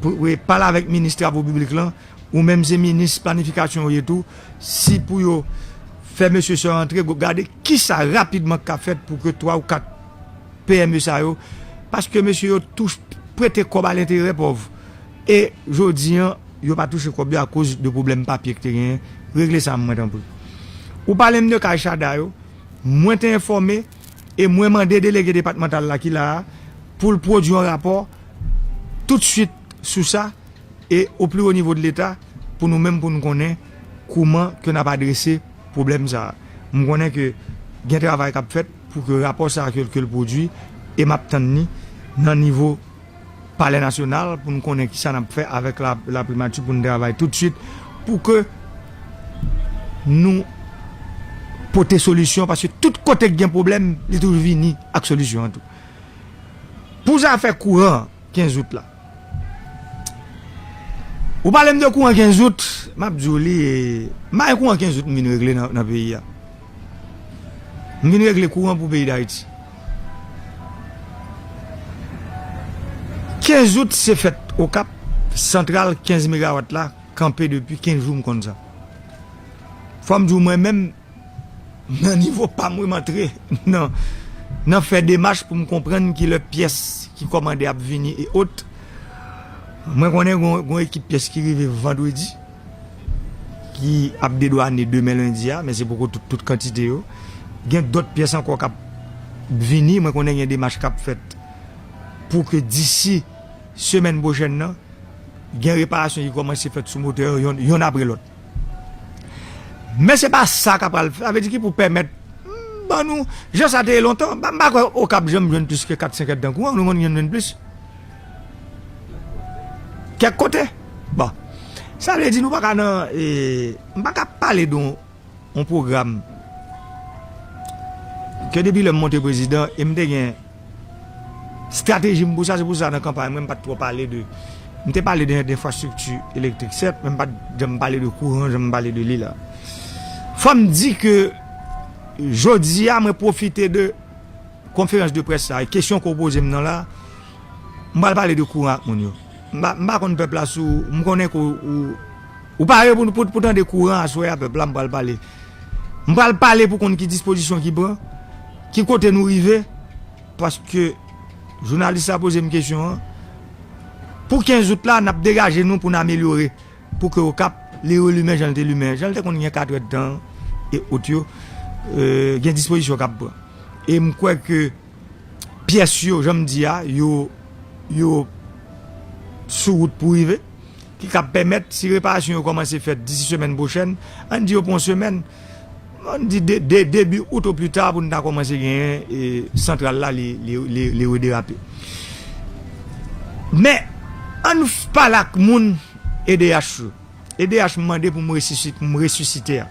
pou, e, pale avèk minis travo piblik lan, ou menm se minis planifikasyon ou ye tou, si pou yo fè mesye sa yo antre, gade kisa rapidman k ka fèt pou ke twa ou kat P M E sa yo, paske mesye yo touche, prete kòb a lenterè pòv. E jodi an, yo pa touche kòb yo akoz de pwoblèm papye ki te genyen. Regle sa mwen tanpri. Ou pale m de kay Chada yo, mwen te enfòme e mwen mande delege depatmantal la ki la a pou l pwodui yon rapò toutswit sou sa e o pli wo nivo de Leta pou nou menm pou nou konnen kouman ke n ap adrese pwoblèm sa a. M konnen ke gen travay k ap fèt pou ke rapò sa a ke, ke l pwodui e m ap tann ni nan nivo Palè Nasyonal pou n konnen kisa n ap fè avèk la, laprimati pou n travay toutswit pou ke nou pote solisyon, paske tout kote k gen pwoblèm, li toujou vini ak solisyon an tou. Pou zafè kouran kenz out la, ou pale m de kouran kenz out, m ap di w li, e, m pa gen kouran kenz out m vin regle nan, nan peyi a. M vin regle kouran pou peyi Dayiti. Kenz out se fèt Okap, santral kenz megawat la kanpe depi kenz jou, m konn sa. Fò m di w mwen menm, nan nivo pa m wi, m antre nan, nan fè demach pou m konprann kilè pyès ki kòmande ap vini e ot. Mwen konnen gon, gon ekip pyès ki rive vandredi, ki ap dedwane demen lendi a, men se poko tout, tout kantite yo. Gen dòt pyès ankò k ap vini, mwen konnen gen demach k ap fèt pou ke disi semèn pwochèn nan, gen reparasyon ki kòmanse fèt sou motè yo, yonn, yonn apre lòt. Men se pa sa k ap pral fè, sa vle di ki pou pèmèt, mm, ban nou, jan sa te ye lontan, m pa, m pa kwè Okap janm jwenn plis ke kat senk èdtan kouran, nou konn jwenn, jwenn plis. Kèk kote. Bon. Sa vle di nou pa ka nan, e, m pa ka pale de yon yon pwogram ke depi lè m monte prezidan, e m te gen estrateji m pou sa, se pou sa nan kanpay mwen, m pa t twò pale de, m te pale de, de enfrastrikti elektrik, sèt, men m pa t janm pale de kouran, jan m pale de li la. Fò m di ke jodi a, mwen pwofite de konferans de près sa, e kesyon ke w poze m nan la, m pral pale de kouran ak moun yo. M pa, m pa konn pèp la sou, m konnen ke w, ou, ou pare pou, pou, pou tande kouran aswè a, pèp la, m pral pale. M pral pale pou konn ki dispozisyon ki pran, ki kote nou rive, paske jounalis la poze m kesyon an. Pou kenz out la, n ap degaje nou pou n amelyore, pou ke Okap li relimen jan l te limen, jan l te konn gen katrèdtan e ot yo, e, gen dispozisyon k ap pran. E m kwè ke pyès yo, jan m di a, yo, yo sou wout pou rive, ki kab pèmèt, si reparasyon yo kòmanse fèt disi semèn pwochèn, ann di yo pran yon semèn, ann di de, de, debi out o pli ta pou n ta kòmanse genyen, e, santral la, li, li, li, li rederape. Men, Ann pale ak moun E D H yo. E D H m mande pou m resisite, pou m resisite a.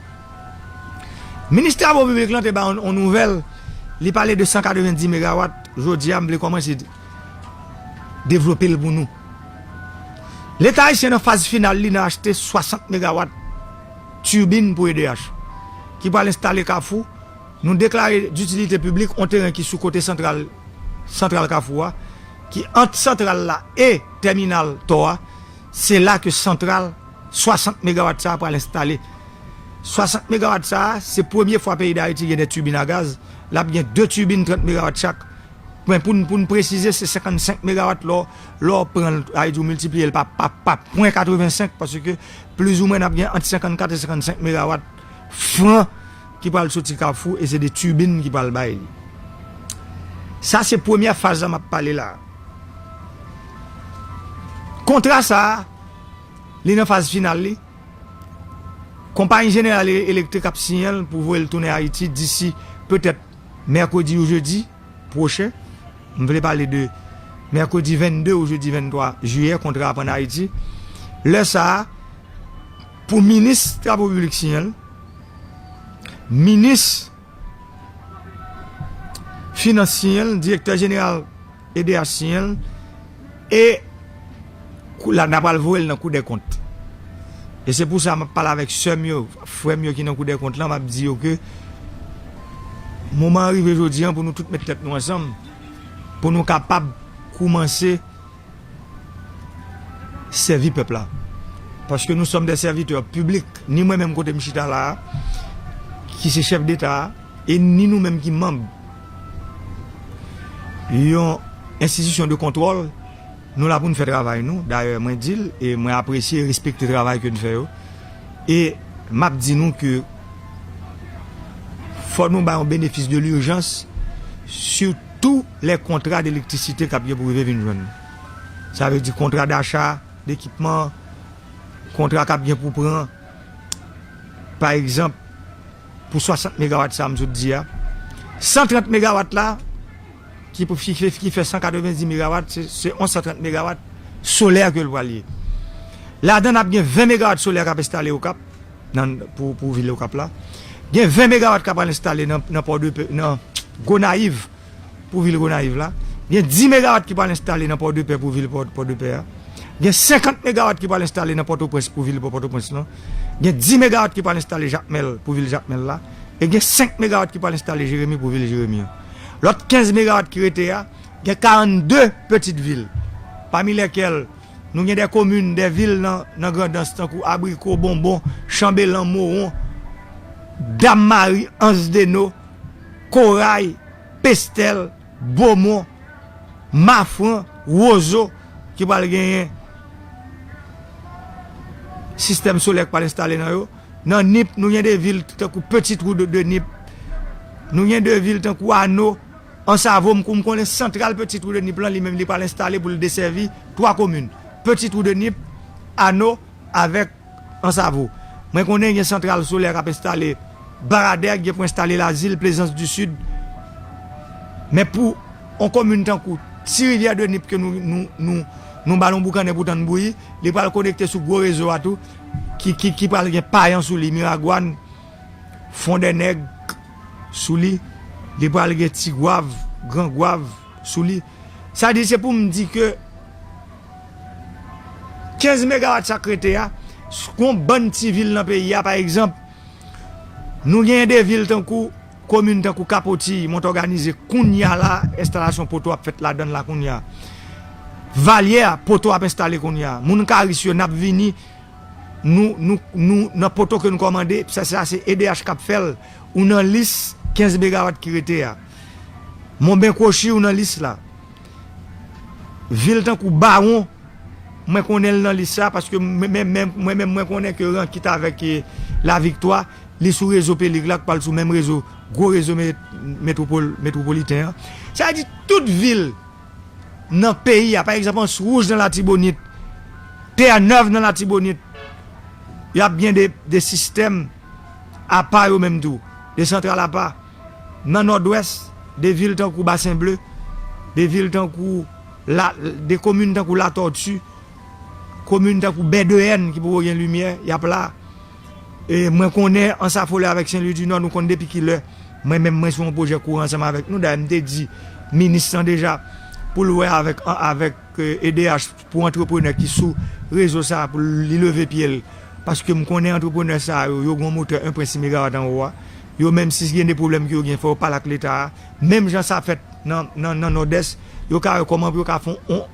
Minis Travo Piblik lan te bay yon, yon nouvèl, li pale de san katrevenndis megawat. Jodi a, m vle kòmanse devlope l pou nou. Leta ayisyen nan faz final li nan achte swasant megawat tibin pou E D H, ki pral enstale Kafou. Nou deklare ditilite piblik yon teren ki sou kote santral, santral Kafou a, ki ant santral la e tèminal Tò a. Se la ke santral swasant megawat sa a pral enstale. Swasant megawat sa a, se premye fwa peyi Dayiti gen de tibin a gaz. L ap gen de tibin trant megawat chak. Men pou n, pou n presize, se senkannsenk megawat lè w, lè w pran l, sa vle di w miltipliye l pa, pa, pa pwen katrevensenk, paske plizoumwen n ap gen ant senkannkat e senkannsenk megawat fran ki pral soti Kafou, e se de tibin ki pral bay li. Sa se premyè faz la m ap pale la. Kontra sa a, li nan faz final li. Konpayi Jeneral Elektrik ap siyen l pou voye l tounen Ayiti disi petèt mèkredi ou jedi pwochen. M vle pale de mèkredi vennde ou jedi venntwa jiyè, kontra ap ann Ayiti. Lè sa a, pou minis Travo Piblik siyen l, minis Finans siyen l, direktè jeneral E D H siyen l, e kou-, la, n a pral voye l nan Kou dè Kont. E se pou sa m ap pale avèk sè m yo, frè m yo ki nan Kou dè Kont lan, m ap di yo ke moman an rive jodi an pou nou tout met tèt nou ansanm, pou nou kapab koumanse sèvi pèp la. Paske nous sommes des serviteurs publics, ni mwen menm kote m chita la a, ki se chèf deta a, e ni nou menm ki manm yon enstitisyon de kontwòl, nou la pou n fè travay nou. Dayè, mwen di l, e mwen apresye e respekte travay ke n fè yo. E m ap di nou ke fò nou bay yon benefis de lijans sou tou lè kontra de elektrisite k ap gen pou rive vin jwenn nou. Sa vle di kontra dacha, dekipman, kontra k ap gen pou pran, pa egzanp, pou swasant megawat sa a m sot di a. San trant megawat la, ki pou fi-, ki fè san katrevenndis megawat, se, se yon san trant megawat solè ke l pral ye. Ladan n ap gen ven megawat solè k ap enstale Okap, nan, pou, pou vil Okap la. Gen ven megawat k ap al enstale nan, nan Pòdepè, nan Gonayiv, pou vil Gonayiv la. Gen dis megawat ki pral enstale nan Pòdepè pou vil Pò-, Pòdepè a. Gen senkant megawat ki pral enstale nan Pòtoprens pou vil Pòtoprens lan. Gen dis megawat ki pral enstale Jakmèl pou vil Jakmèl la. E gen senk megawat ki pral enstale Jeremi pou vil Jeremi an. Lòt kenz megawat ki rete a, gen karannde pitit vil, pami lèkèl nou gen de komin, de vil nan, nan Grandans, tankou Abriko, Bonbon, Chanbelan, Mowon, Dam Mari, Ansdeno, Koray, Pestèl, Bomon, Mafran, Wozo, ki pral genyen sistèm solè k pral enstale nan yo. Nan Nip, nou gen de vil tankou Petite Roue de, de Nip. Nou gen de vil tankou Ano, Ansavo, m, m konnen santral Petite Roue de Nip lan, li menm, li pral enstale pou l desèvi twa komin. Petite Roue de Nip, Ano, avèk Ansavo. Mwen konnen gen santral solè k ap enstale Baradè, gen pou enstale Lazil, Plaisance du Sud. Men pou yon komin tankou Ti Rivyè de Nip ke nou, nou, nou, nou ba l yon boukannen pou tann bouyi, li pral konekte sou gwo rezo a tou, ki, ki, ki pral gen Payan sou li, Miragwàn, Fondènèg sou li, li pral gen Ti Gwav, Gran Gwav sou li. Sa di, se pou m di ke kenz megawat sa k rete a, s-, gon bann ti vil nan peyi a, pa egzanp, nou genyen de vil tankou, komin tankou Kapotiy, Mont Organize, kounye a la, enstalasyon poto ap fèt ladan l la kounye a. Valyè, poto ap enstale kounye a. Moun Karis yo, n ap vini, nou, nou, nou, nan poto ke nou kòmande, sa, sa se E D H k ap fè l, ou nan lis kenz megawat ki rete a. Monben Kwochi, ou nan lis la. Vil tankou Bawon, mwen konnen l nan lis sa, paske mwen, mwen, mwen, mwen menm, mwen konnen ke Rankit avèk, eh, Laviktwa, li sou rezo Pelig la, k pral sou menm rezo, gwo rezo me-, metwopol-, metwopoliten an. Sa vle di, tout vil nan peyi a, pa egzanp, Ans Wouj nan Latibonit, Tè Nèv nan Latibonit, y ap gen de, de sistèm apa yo menm tou, de santral apa. Nan Nòdwès, de vil tankou Basen Ble, de vil tankou La, de komin tankou Latòti, Komin tankou Bèdeyèn ki poko gen limyè, y ap la. E mwen konnen Ansafolè avèk Sen Lwi di Nò, nou konn depi kilè. Mwen menm, mwen sou yon pwojè kouran ansanm avèk nou. Dayè, m te di minis lan deja pou l wè avèk, avèk, eh, E D H pou antreprenè ki sou rezo sa a, pou li leve pye l. Paske m konnen antreprenè sa a yo, yo gen yon motè en pwen sis megawat anwo a. Yo menm, si gen de pwoblèm ke yo gen, fò yo pale ak Leta a. Menm jan sa fèt nan, nan, nan Nòdès, yo ka wè kòman pou yo ka fè yon,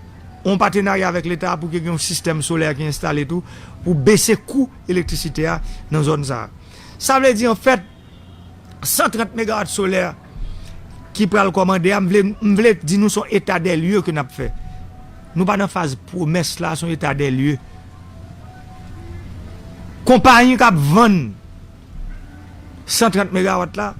yon patenarya avèk Leta a pou ke gen yon sistèm solè ki enstale tou, pou bese kou elektrisite a nan zòn sa a. Sa vle di, anfèt, san trant megawat solè ki pral kòmande a, m vle, m vle di nou se yon eta dè lye ke n ap fè. Nou pa nan faz pwomès la, se yon eta dè lye. Konpayi k ap vann san trant megawat la,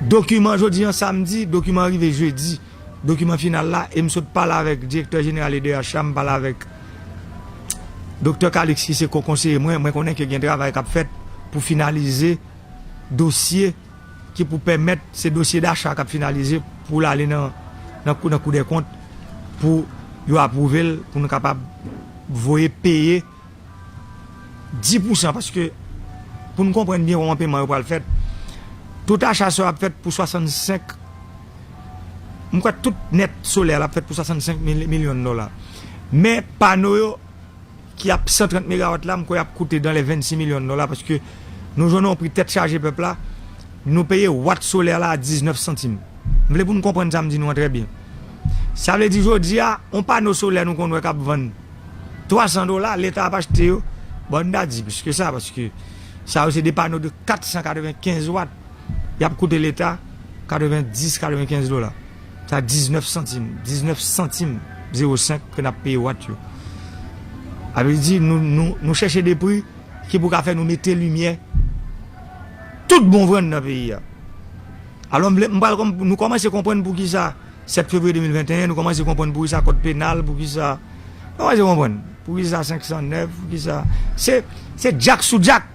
dokiman jodi an samdi, dokiman an rive jedi, dokiman final la, e m sot pale avèk direktè jeneral E D H la, m pale avèk Doktè Calix ki se ko konseye mwen, mwen konnen ke gen travay k ap fèt pou finalize dosye ki pou pèmèt se dosye dacha k ap finalize pou l ale nan, nan kou, nan kou dè kont pou yo apwouve l, pou nou kapab voye peye dis pousan, paske pou n konprann byen kòman peman yo pral fèt, tout acha sa yo ap fèt pou swasannsenk, m kwè tout nèt solè l ap fèt pou swasannsenk mil, milyon dola. Men pano yo ki ap san trant megawat la, m kwè y ap koute dans les vennsis milyon dola, paske nou jwenn yon pri tèt chaje pèp la, nou peye wat solè la a diznèf santim. M vle pou n konprann sa m di nou an trè byen. Sa vle di jodi a, yon pano solè nou konn wè k ap vann twa san dola, Leta ap achte yo, bon, n ta di plis ke sa, paske sa yo se de pano de kat san katrevenkenz wat, y ap koute Leta katrevendis, katrevenkenz dola. Sa diznèf santim, diznèf santim zewo senk ke n ap peye wat yo. Sa vle di, nou, nou, nou chèche de pri ki pou ka fè nou mete limyè tout bon vrann nan peyi a. Alò, m vle, m pral kòm-, nou kòmanse konprann poukisa sèt fevriye de mil venteyen, nou kòmanse konprann poukisa kòd penal, poukisa, nou kòmanse konprann poukisa senk san nèf, poukisa, se, se djak sou djak,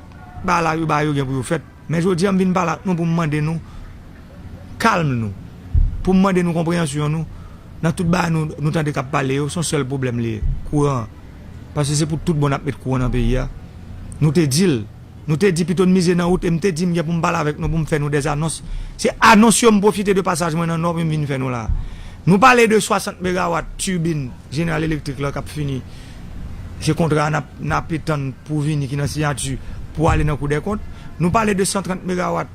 ba la, yo, ba yo gen pou yo fèt. Men jodi a, m vin pale ak nou pou m mande nou kalm nou, pou m mande nou konpreyansyon nou nan tout bagay nou, nou tande k ap pale yo, se yon sèl pwoblèm li ye, kouran an. Paske se pou tout bon n ap met kouran nan peyi a. Nou te di l, nou te di pito n mize nan wout, e m te di m gen pou m pale avèk nou, pou m fè nou dèzanons. Se anons yo m pwofite de pasaj mwen nan Nò pou m vin fè nou la. Nou pale de swasant megawat tibin Jeneral Elektrik la k ap fini. Se kontra a n ap, n ap etann pou vini ki nan siyati pou ale nan Kou dè Kont. Nou pale de san trant megawat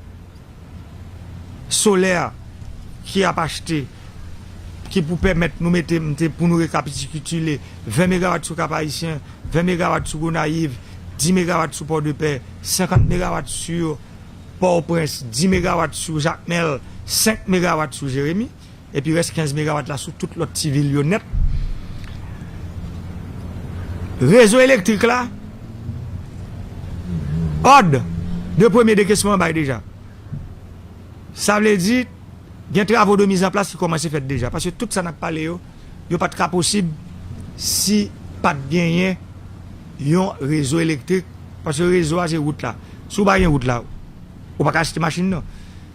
solè ki ap achte, ki pou pèmèt nou mete, mete pou nou rekapitile ven megawat sou Kap Ayisyen, ven megawat sou Gonayiv, dis megawat sou Pòdepè, senkant megawat sou Pòtoprens, dis megawat sou Jakmèl, senk megawat sou Jeremi, epi rès kenz megawat la sou tout lòt ti vil yo nèt. Rezo elektrik la, òd de premye dekesman bay deja. Sa vle di, gen travo de mizanplas ki kòmanse fèt deja. Paske tout sa n ap pale yo, yo pa t ka posib si pa t genyen yon rezo elektrik. Paske rezo a se wout la. Si w pa gen wout la, ou pa ka achte machin nan.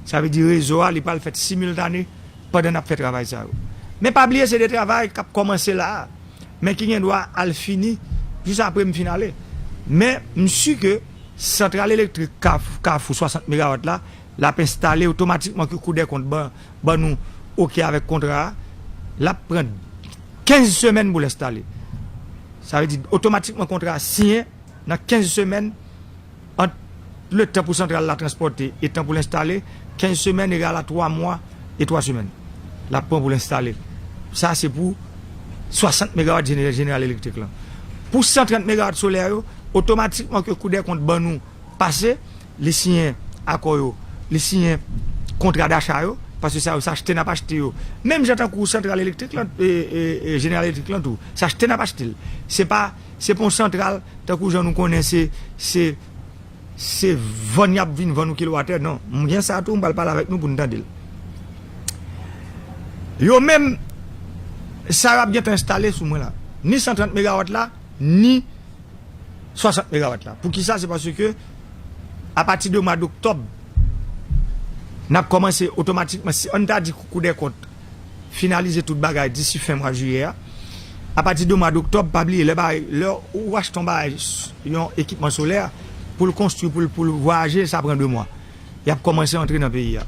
Sa vle di rezo a, li pral fèt similtane pandan n ap fè travay sa yo. Men pa bliye, se de travay k ap kòmanse la a, men ki gen dwa al fini jis apre m fin ale. Men m si ke santral elektrik Kaf-, Kafou swasant megawat la, l ap enstale otomatikman ke Kou dè Kont ban, ban nou oke avèk kontra a. L ap pran kenz semèn pou l enstale. Sa vle di, otomatikman kontra a siyen, nan kenz semèn, ant letan pou santral la transpòte e tan pou l enstale, kenz semèn egal a twa mwa e twa semèn. L ap pran pou l enstale. Sa se pou swasant megawat jene-, Jeneral Elektrik lan. Pou san trant megawat solè yo, otomatikman ke Kou dè Kont ban nou pase, li siyen akò yo, li siyen kontra dacha yo, paske sa yo, se achte n ap achte yo. Menm jan tankou santral elektrik lan, e, e, e, Jeneral Elektrik lan tou, se achte n ap achte l. Se pa, se pa yon santral, tankou jan nou konnen, se, se, se vann y ap vin vann ou kilowatè, non. M gen sa tou, m pral pale avèk nou pou n tande l. Yo menm, sa yo ap gentan enstale sou mwen la. Ni san trant megawat la, ni swasant megawat la. Poukisa? Se paske apati de mwa doktòb, n ap kòmanse otomatikman, si ann ta di Kou dè Kont finalize tout bagay disi fen mwa jiyè a, Apati de mwa doktòb, pa bliye, lè bagay, lè ou achte yon bagay, yon ekipman solè, pou l konstwi, pou l, pou l vwayaje, sa pran de mwa. Y ap kòmanse antre nan peyi a.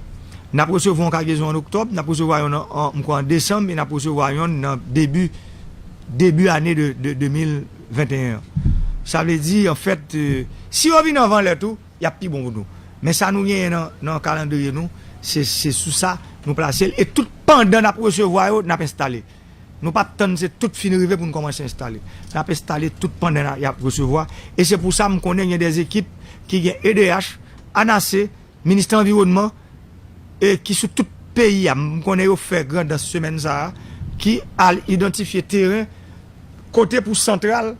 N ap resevwa yon kagezon an oktòb, n ap resevwa yon an, an, m kwè an desanm, e n ap resevwa yon nan debi, debi ane de, de de mil venteyen an. Sa vle di, anfèt, euh, si yo vin anvan lè tou, y ap pi bon pou nou. Men sa nou genyen nan, nan kalandriye nou, se, se sou sa nou plase l. E tout pandan n ap resevwa yo, n ap enstale. Nou p ap tann se tout fin rive pou n kòmanse enstale. N ap enstale tout pandan y ap resevwa. E se pou sa m konnen gen de ekip ki gen E D H, ANASE, Ministè Anviwònman, e ki sou tout peyi a. M konnen yo fè grandans semèn sa a, ki al idantifye teren kote pou santral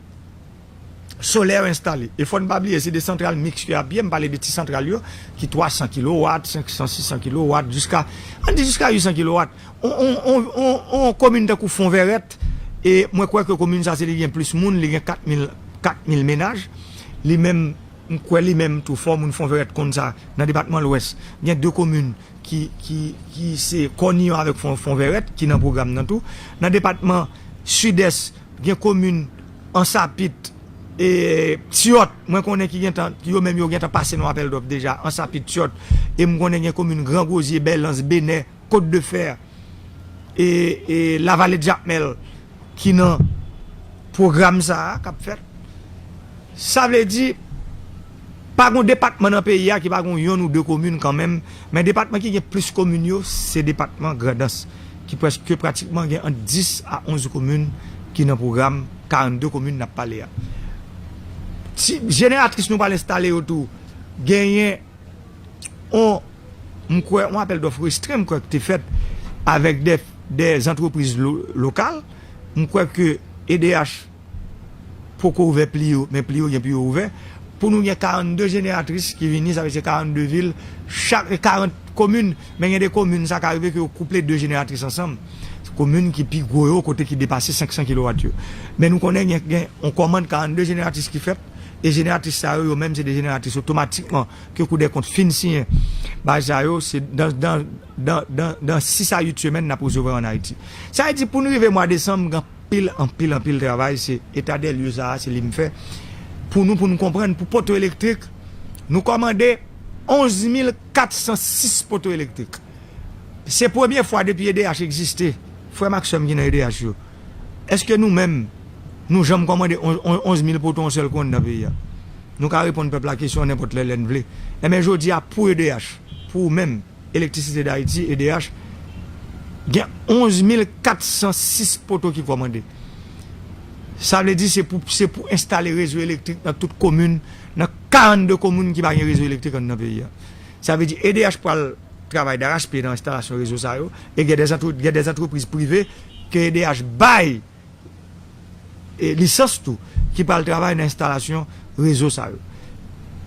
solè yo enstale. E fò n pa bliye, se de santral miks yo ap ye, m pale de ti santral yo, ki twa san kilowat, senk san, sis san kilowat, jiska, ann di jiska uit san kilowat. On, on, on, on, on komin tankou Fonvèrèt, e mwen kwè ke komin sa se li gen plis moun, li gen kat mil, kat mil menaj. Li menm, m kwè li menm tou, fò moun Fonvèrèt konn sa, nan depatman Lwès, gen de komin ki, ki, ki se Kòniyon avèk Fon, Fonvèrèt, ki nan pwogram nan tou. Nan depatman Sidès, gen komin Ansapit, e Tyòt, mwen konnen ki gentan, yo menm yo gentan pase nan apèl dòf deja, Ansapit, Tyòt, e m konnen gen komin Gran Gwozye, Bèlans, Benè, Kot de Fè, e, e Lavale Jakmèl ki nan pwogram sa a k ap fèt. Sa vle di, pa gon depatman nan peyi a ki pa gon yonn ou de komin kanmenm, men depatman ki gen plis komin yo, se depatman Grandans, ki prèske pratikman gen ant dis a onz komin ki nan pwogram karannde komin n ap pale a. Ti, jeneratris nou pral enstale yo tou, genyen on, m kwè, on apèl dòf restren, m kwè, ki te fèt avèk de, de antrepriz lo, lokal. M kwè ke E D H poko ouvè pli yo, men pli yo gen pou yo ouvè. Pou nou gen karannde jeneratris ki vini, sa vle di se karannde vil, chak karant komin, men gen de komin, sa ka rive ke yo kouple de jeneratris ansanm. Komin ki pi gwo yo, kote ki depase senk san kilowat yo. Men nou konnen gen, gen on kòmand karannde jeneratris ki fèt, e jeneratris sa yo, yo menm, se de jeneratris otomatikman ke Kou dè Kont fin siyen. Bagay sa yo, se dan, dan, dan, dan, dan sis a uit semèn, n ap resevwa yo ann Ayiti. Sa vle di, pou n rive mwa desanm, gen anpil, anpil, anpil travay, se eta dè lye sa a, se li m fè. Pou nou, pou n konprann, pou poto elektrik, nou kòmande onz mil kat san sis poto elektrik. Se premye fwa depi E D H egziste, frè m ak sè m ki nan E D H yo. Èske nou menm, nou janm kòmande on, on, onz mil poto yon sèl kou anndan peyi a? Nou ka reponn pèp la kesyon an nenpòt lè, lè n vle. Enben, jodi a, pou E D H, pou ou menm, Elektrisite Dayiti, E D H, gen onz mil kat san sis poto ki kòmande. Sa vle di se pou, se pou enstale rezo elektrik nan tout komin, nan karannde komin ki pa gen rezo elektrik anndan peyi a. Sa vle di E D H pral travay darachpye nan enstalasyon rezo sa yo, e gen de antre, gen de antrepriz prive ke E D H bay e, lisans tou, ki pral travay nan enstalasyon rezo sa yo.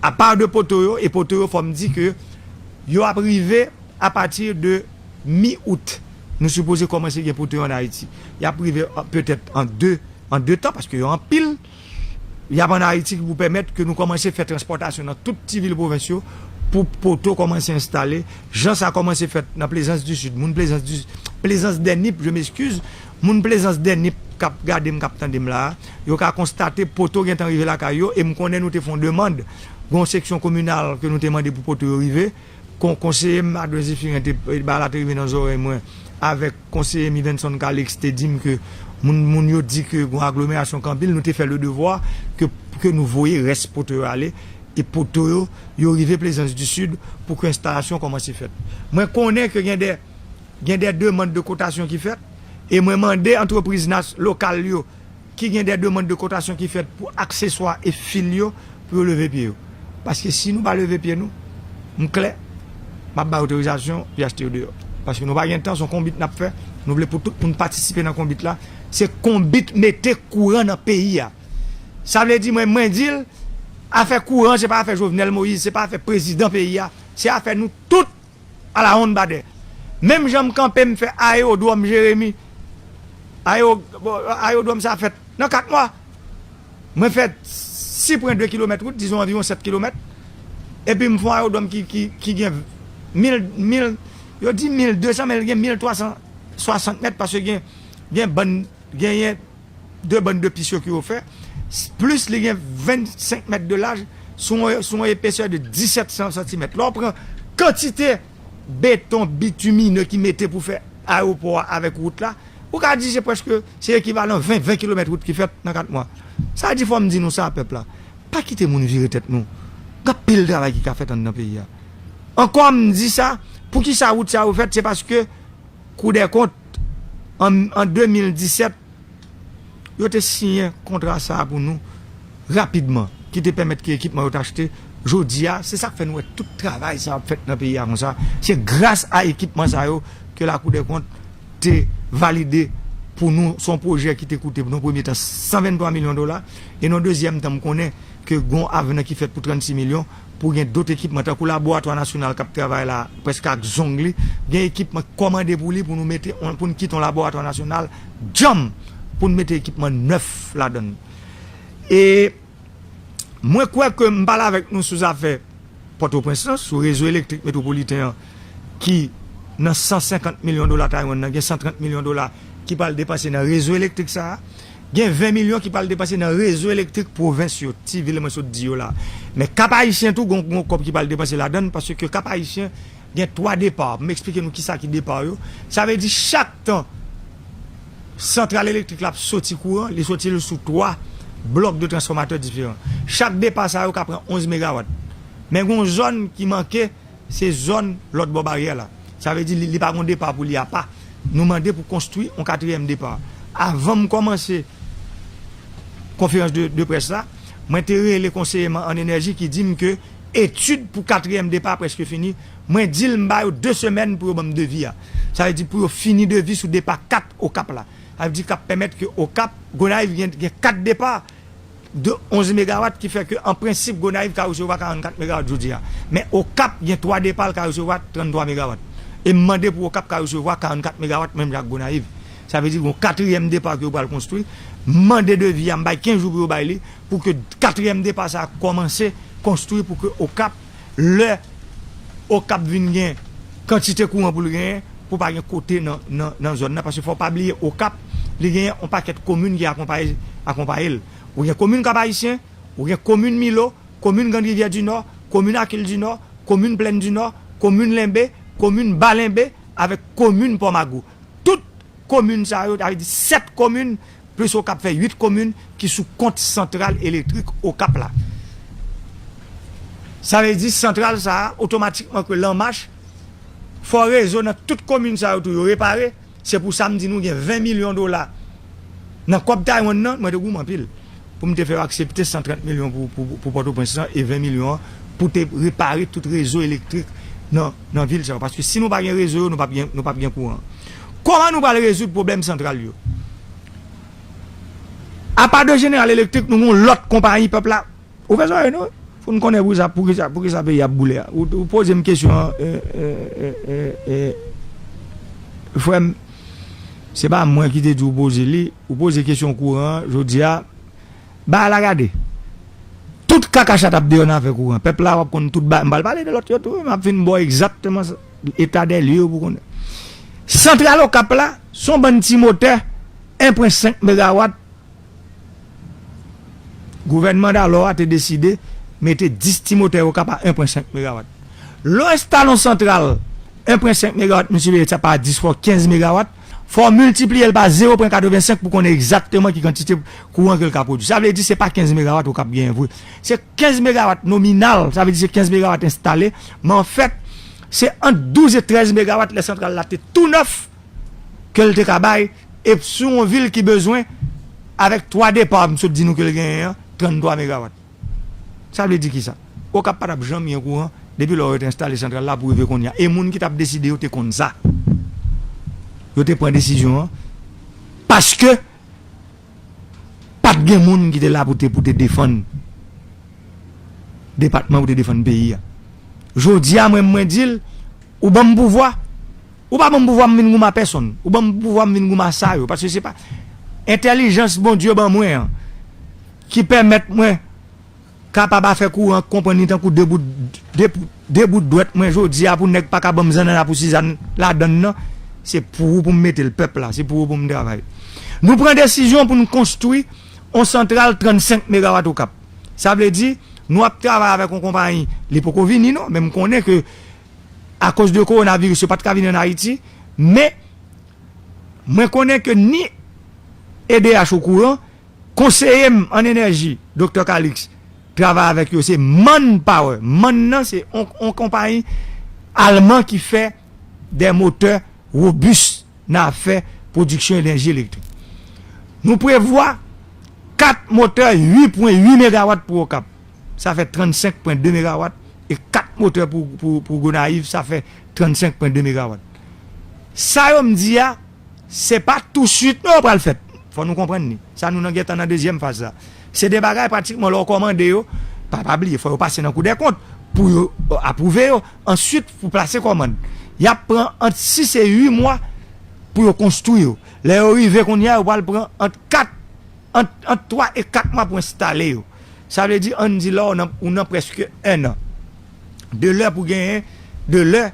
Apa de poto yo, e poto yo, fò m di ke yo ap rive apati de mi out. Nou sipoze kòmanse gen poto yo ann Ayiti. Y ap rive, a, petèt an de, an de tan, paske yo anpil. Y ap ann Ayiti ki pou pèmèt ke nou kòmanse fè transpòtasyon nan tout ti vil pwovens yo pou poto kòmanse enstale. Jan sa kòmanse fèt nan Plezans di Sid, moun Plezans di, Plezans dè Nip, je m'excuse, moun Plezans dè Nip k ap gade m, k ap tande m la a, yo ka konstate poto gentan rive lakay yo, e m konnen nou te fè yon demann, gen yon seksyon kominal ke nou te mande pou poto yo rive, kon, konseye m, Adwen Zephirin, te, bagay la te rive nan zòrèy mwen, avèk konseye m, Yvenson Calix, te di m ke moun, moun yo di ke gen yon aglomerasyon k anpil, nou te fè le devwa ke, ke nou voye rès poto yo ale, e poto yo, yo rive Plezans di Sid pou ke enstalasyon kòmanse fèt. Mwen konnen ke gen de, gen de demann de kotasyon ki fèt, e mwen mande antrepriz nas, lokal yo, ki gen de demann de kotasyon ki fèt pou akseswa e fil yo, pou yo leve pye yo. Paske si nou pa leve pye nou, m klè, m ap bay otorizasyon pou y achte yo deyò. Paske nou pa gen tan, se yon konbit n ap fè, nou vle pou tout moun patisipe nan konbit la. Se konbit mete kouran nan peyi a. Sa vle di, mwen, mwen di l, afè kouran, se pa afè Jovenel Moïse, se pa afè prezidan peyi a, se afè nou tout. Alawonnbadè. Menm jan m kanpe, m fè ayewodwòm Jeremi. Ayewo-, bon, ayewodwòm sa fèt nan kat mwa. Mwen fè sis pwen de kilomèt wout, dizon anviwon sèt kilomèt. Epi m fè yon ayewodwòm ki, ki, ki gen mil, mil, yo di mil de san, men l gen mil twa san swasant mèt, paske gen, gen bann, genyen de bann de pis yo ke yo fè, plis li gen vennsenk mèt de laj, sou yon, sou yon epesè de disèt san santimèt. Lè w pran kantite beton bitimine ki mete pou fè ayewopò a avèk wout la, ou ka di se prèske, se ekivalan ven, ven kilomèt wout ki fèt nan kat mwa. Sa di fò m di nou sa, pèp la. Pa kite moun vire tèt nou. Gen anpil travay ki ka fèt anndan peyi a. Ankò m di sa, poukisa wout sa yo fèt, se paske Kou dè kont, an, an de mil disèt, yo te siyen kontra sa a pou nou rapidman, ki te pèmèt ke ekipman yo te achte. Jodi a, se sa k fè nou wè tout travay sa ap fèt nan peyi a konsa. Se gras a ekipman sa yo ke Lakou dè kont te valide pou nou. Se yon pwojè ki te koute nan premye tan san venntwa milyon dola, e nan dezyèm tan, m konnen ke gon avnan ki fèt pou trannsis milyon, pou gen dòt ekipman, tankou laboratwa nasyonal k ap travay la, prèske ak zong li, gen ekipman k kòmande pou li, pou nou mete, pou n kite yon laboratwa nasyonal djanm, pou n mete ekipman nèf ladan l. E mwen kwè ke m pale avèk nou sou zafè Pòtoprens lan, sou rezo elektrik metwopoliten an, ki nan san senkant milyon dola Taiwan nan, gen san trant milyon dola ki pral depanse nan rezo elektrik sa a. Gen ven milyon ki pral depanse nan rezo elektrik pwovens yo, ti vil mwen sot di yo la. Men Kap Ayisyen tou, gon, gon kòb ki pral depanse ladan l, paske Kap Ayisyen gen twa depa. Pou m eksplike nou kisa ki depa yo. Sa vle di chak tan santral elektrik la ap soti kouran, li soti l sou twa blòk de transfòmatè diferan. Chak depa sa yo ka pran onz megawat. Men gon zòn ki manke, se zòn lòt bò baryè la. Sa vle di li, li pa gon depa pou li apa. Nou mande pou konstwi yon katriyèm depa. Avan m kòmanse konferans de, de près la, mwen te rele konseye m an enèji ki di m ke etid pou katriyèm depa prèske fini. Mwen di l m ba yo de semèn pou yo ban m devi a. Sa vle di pou yo fini devi sou depa kat Okap la. Sa vle di k ap pèmèt ke Okap, Gonayiv gen, gen kat depa de onz megawat, ki fè ke an prensip Gonayiv ka resevwa karannkat megawat jodi a. Men Okap gen twa depa, l ka resevwa tranntwa megawat. E m mande pou Okap ka resevwa karannkat megawat menm jan ak Gonayiv. Sa vle di gon katriyèm depa ke yo pral konstwi. M mande devi a, m bay kenz jou pou yo bay li, pou ke katriyèm depa sa a kòmanse konstwi, pou ke Okap, lè Okap vin gen kantite kouran pou l genyen, pou pa gen kote nan, nan, nan zòn nan, paske fò w pa bliye Okap, li genyen yon pakèt komin ki akonpaye, akonpaye l. Ou gen komin Kap Ayisyen, ou gen komin Milo, komin Grand Rivière du Nord, komin Akil du Nord, komin Plèn du Nord, komin Lenbe, komin Ba Lenbe, avèk komin Pòmago. Tout komin sa yo, sa vle di sèt komin, plis Okap fè uit komin ki sou kont santral elektrik Okap la. Sa vle di santral sa a, otomatikman ke l an mach, fò rezo nan tout komin sa yo tou yo repare. Se pou sa m di nou gen ven milyon dola nan kòb Taiwan nan, mwen te goumen anpil pou m te fè yo aksepte san trant milyon pou, pou, pou Pòtoprens lan e ven milyon an pou te repare tout rezo elektrik nan, nan vil sa yo. Paske si nou pa gen rezo yo, nou p ap gen, nou p ap gen kouran. Kòman nou pral rezoud pwoblèm santral yo? Apa de Jeneral Elektrik, nou gen yon lòt konpayi, pèp la. Ouvè zòrèy nou, pou n konnen poukisa, poukisa, poukisa peyi ap boule a. Ou, ou poze m kesyon an, e, e, e, e, e, frè m, se pa mwen ki te di w poze li, ou poze kesyon kouran an, jodi a, bagay la gade. Tout kaka chat ap deyò nan afè kouran. Pèp la w ap konn tout bagay. M pral pale de lòt yo tou, m ap vin ba w egzakteman sa, eta dè lye yo pou konnen. Santral Okap la, se yon bann ti motè, en pwen senk megawat, gouvènman dalò a te deside mete dis ti motè Okap a en pwen senk megawat. Lè w enstale yon santral en pwen senk megawat miltipliye sa pa dis fò kenz megawat, fò w miltipliye l pa zewo pwen katrevensenk pou konnen egzakteman ki kantite kouran ke l ka pwodui. Sa vle di se pa kenz megawat Okap genyen vre. Se kenz megawat nominal, sa vle di se kenz megawat enstale, men anfèt, se ant douz e trèz megawat lè santral la te tou nèf ke l te ka bay, e sou yon vil ki bezwen, avèk twa depa m sot di nou ke l genyen an, tranntwa megawat. Sa vle di kisa? Okap pa t ap janm gen kouran depi lè yo te enstale santral la pou rive kounye a. E moun ki t ap deside yo te konn sa. Yo te pran desizyon an paske pa t gen moun ki te la pou te, pou te defann depatman, pou te defann peyi a. Jodi a, mwen, mwen di l, ou ban m pouvwa, ou pa ban m pouvwa m vin goumen a pèsonn. Ou ban m pouvwa m vin goumen a sa yo. Paske se pa entèlijans Bondye ban mwen an ki pèmèt mwen kapab afè kouran konprann li tankou de bout, de, de bout dwèt mwen jodi a pou nèg pa ka ban m zannanna pou sizann ladann nan. Se pou ou pou m mete l pèp la, se pou ou pou m travay. Nou pran desizyon pou n konstwi yon santral trannsenk megawat Okap. Sa vle di, nou ap travay avèk yon konpayi, li poko vini non, men m konnen ke akoz de kowonaviris, yo pa t ka vini ann Ayiti, men mwen konnen ke ni E D H okouran, konseye m an enèji, Doktè Calix, travay avèk yo, se Manpower. Man nan, se yon, yon konpayi alman ki fè de motè wobis nan afè pwodiksyon enèji elektrik. Nou prevwa kat motè uit pwen uit megawat pou Okap. Sa fè trannsenk pwen de megawat e kat motè pou, pou, pou Gonayiv, sa fè trannsenk pwen de megawat. Sa yo m di a, se pa touswit non yo pral fèt. Fò nou konprann li. Sa nou nan gentan nan dezyèm faz la. Se de bagay pratikman lè w kòmande yo, pa, pa bliye, fò yo pase nan Kou dè kont pou yo, euh, apwouve yo. Answit, pou plase kòmand, y ap pran ant sis e uit mwa pou yo konstwi yo. Lè yo rive kounye a, yo pral pran ant kat, ant, ant twa e kat mwa pou enstale yo. Sa vle di, ann di la, ou nan, ou nan prèske en an. De lè pou genyen, de lè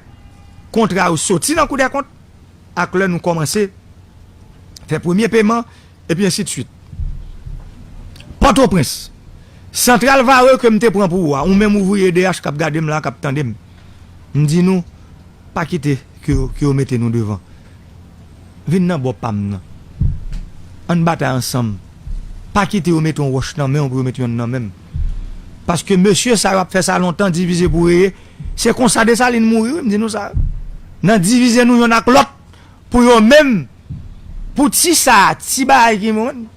kontra yo soti nan Kou dè kont, ak lè nou kòmanse fè premye peman, epi ensidswit. Pòtoprens, Santral Varreux ke m te pran pou ou a, ou menm ouvriye E D H k ap gade m la, k ap tande m, m di nou, pa kite ke yo, ke yo mete nou devan. Vin nan bò pa m nan. Ann batay ansanm. Pa kite yo mete yon wòch nan men w pou yo mete yonn nan men m. Paske mesye sa yo ap fè sa lontan, divize pou reye. Se konsa Desalin mouri, wi, m di nou sa. Nan divize nou yonn ak lòt, pou yo menm, pou ti sa, ti bagay ki moun,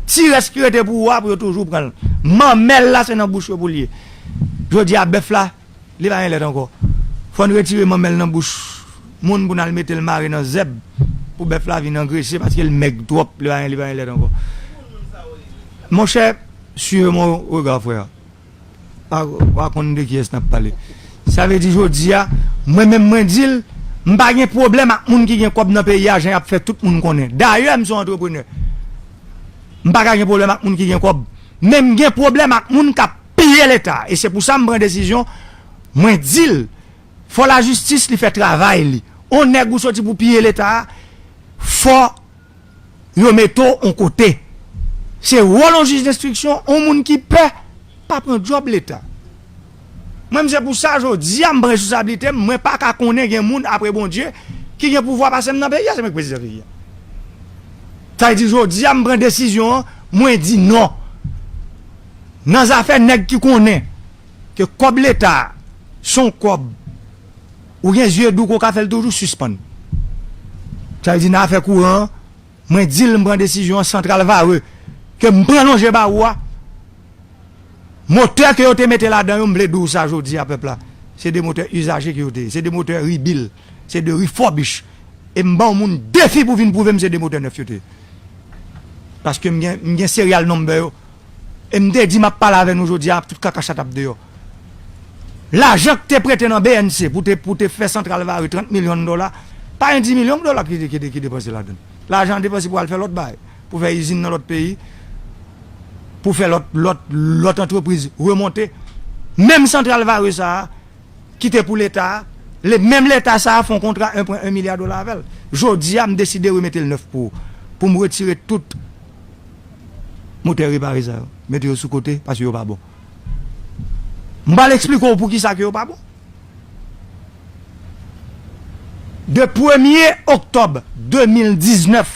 ti rès ki rete pou ou a, pou yo toujou pran l. Manmèl la, se nan bouch yo pou l ye. Jodi a, bèf la, li pa gen lèt ankò. Fò n retire manmèl nan bouch moun pou n al mete l mare nan zèb, pou bèf la vin angrese, paske l mèg twòp, li pa gen, li pa gen lèt ankò. Monchè, suivez mon regard, frère. Pa, pa konn de kiyès n ap pale. Sa vle di jodi a, mwen menm mwen di l, m pa gen pwoblèm ak moun ki gen kòb nan peyi a, jan y ap fè tout moun konnen. Dayè, m se yon antreprenè. M pa ka gen pwoblèm ak moun ki gen kòb. Men m gen pwoblèm ak moun k ap piye Leta. E se pou sa m pran desizyon, mwen di l, fò lajistis li fè travay li. On nèg ou soti pou piye Leta a, fò yo mete w on kote. Se wòl on jij denstriksyon, on moun ki pè, pa pran djòb Leta. Mwen, m se pou sa, jodi a, m pran responsablite m, mwen pa ka konnen gen moun apre Bondye ki gen pouvwa pase m nan peyi a, se mwen k prezidan peyi a. Sa vle di, jodi a, m pran desizyon an, mwen di non. Nan zafè nèg ki konnen ke kòb Leta a, se on kòb, ou gen zye dou ke w ka fè l toujou, sispann. Sa vle di, nan afè kouran an, mwen di l, m pran desizyon an, Santral Varreux, ke m pran lonje ba ou a, motè ke yo te mete ladan yo, m vle di w sa jodi a, pèp la, se de motè izaje ke yo te ye, se de motè rebuild, se de refurbish. E m ban yon moun defi pou vin pwouve m se de motè nèf yo te ye. Paske m gen, m gen serial number yo. E m te di m ap pale avè nou jodi a, tout kaka chat ap deyò. Lajan k te prete nan B N C pou te, pou te fè Santral Varreux, trant milyon dola, pa gen dis milyon dola ki, ki, ki depanse ladan l. Lajan an depanse pou al fè lòt bagay, pou fè izin nan lòt peyi, pou fè lòt, lòt, lòt antrepriz remonte. Menm Santral Varreux sa a, ki te pou Leta a, le, menm Leta sa a fè yon kontra en pwen en milya dola avè l. Jodi a, m deside remete l nèf pou ou. Pou m retire tout motè repare sa yo. Mete yo sou kote, paske yo pa bon. M pral eksplike w poukisa ke yo pa bon. De premye oktòb de mil diznèf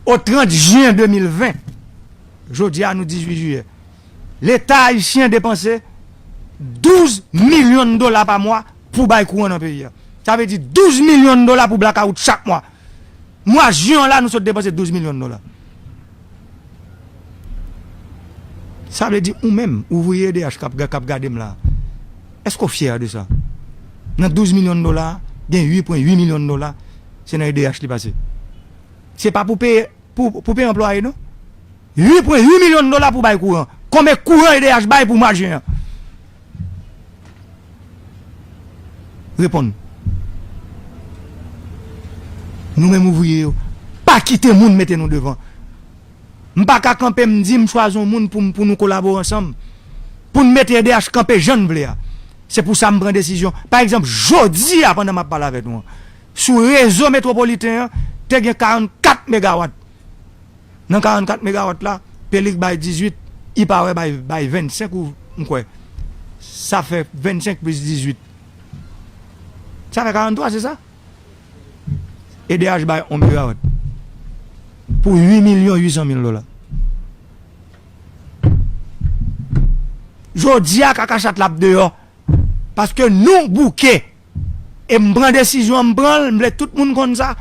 o trant jen de mil ven, jodi a nou dizuit jiyè, Leta ayisyen depanse douz milyon dola pa mwa pou bay kouran nan peyi a. Sa vle di douz milyon dola pou blakawout chak mwa. Mwa jen an la, nou sot depanse douz milyon dola. Sa vle di ou menm, ouvriye E D H k ap, k ap gade m la, èske w fyè de sa? Nan douz milyon dola, gen uit pwen uit milyon dola, se nan E D H li pase. Se pa pou peye, pou, pou peye anplwaye, non. Uit pwen uit milyon dola pou bay kouran. Konbyen kouran E D H bay pou mwa jen an? Reponn. Nou menm ouvriye yo, pa kite moun mete nou devan. M pa ka kanpe, m di m chwazi yon moun pou, pou nou kolabore ansanm. Pou n mete E D H kanpe jan n vle a. Se pou sa m pran desizyon. Pa egzanp, jodi a, pandan m ap pale avèk nou an, sou rezo metwopoliten an, te gen karannkat megawat. Nan karannkat megawat la, Pelik bay dizuit, Ipower bay, bay vennsenk ou m kwè. Sa fè vennsenk plis dizuit. Sa fè karannntwa, se sa? E D H bay yon megawat pou uit milyon uit san mil dola. Jodi a, kaka chat la ap deyò. Paske nou bouke. E m pran desizyon an, m pran l, m vle tout moun konn sa.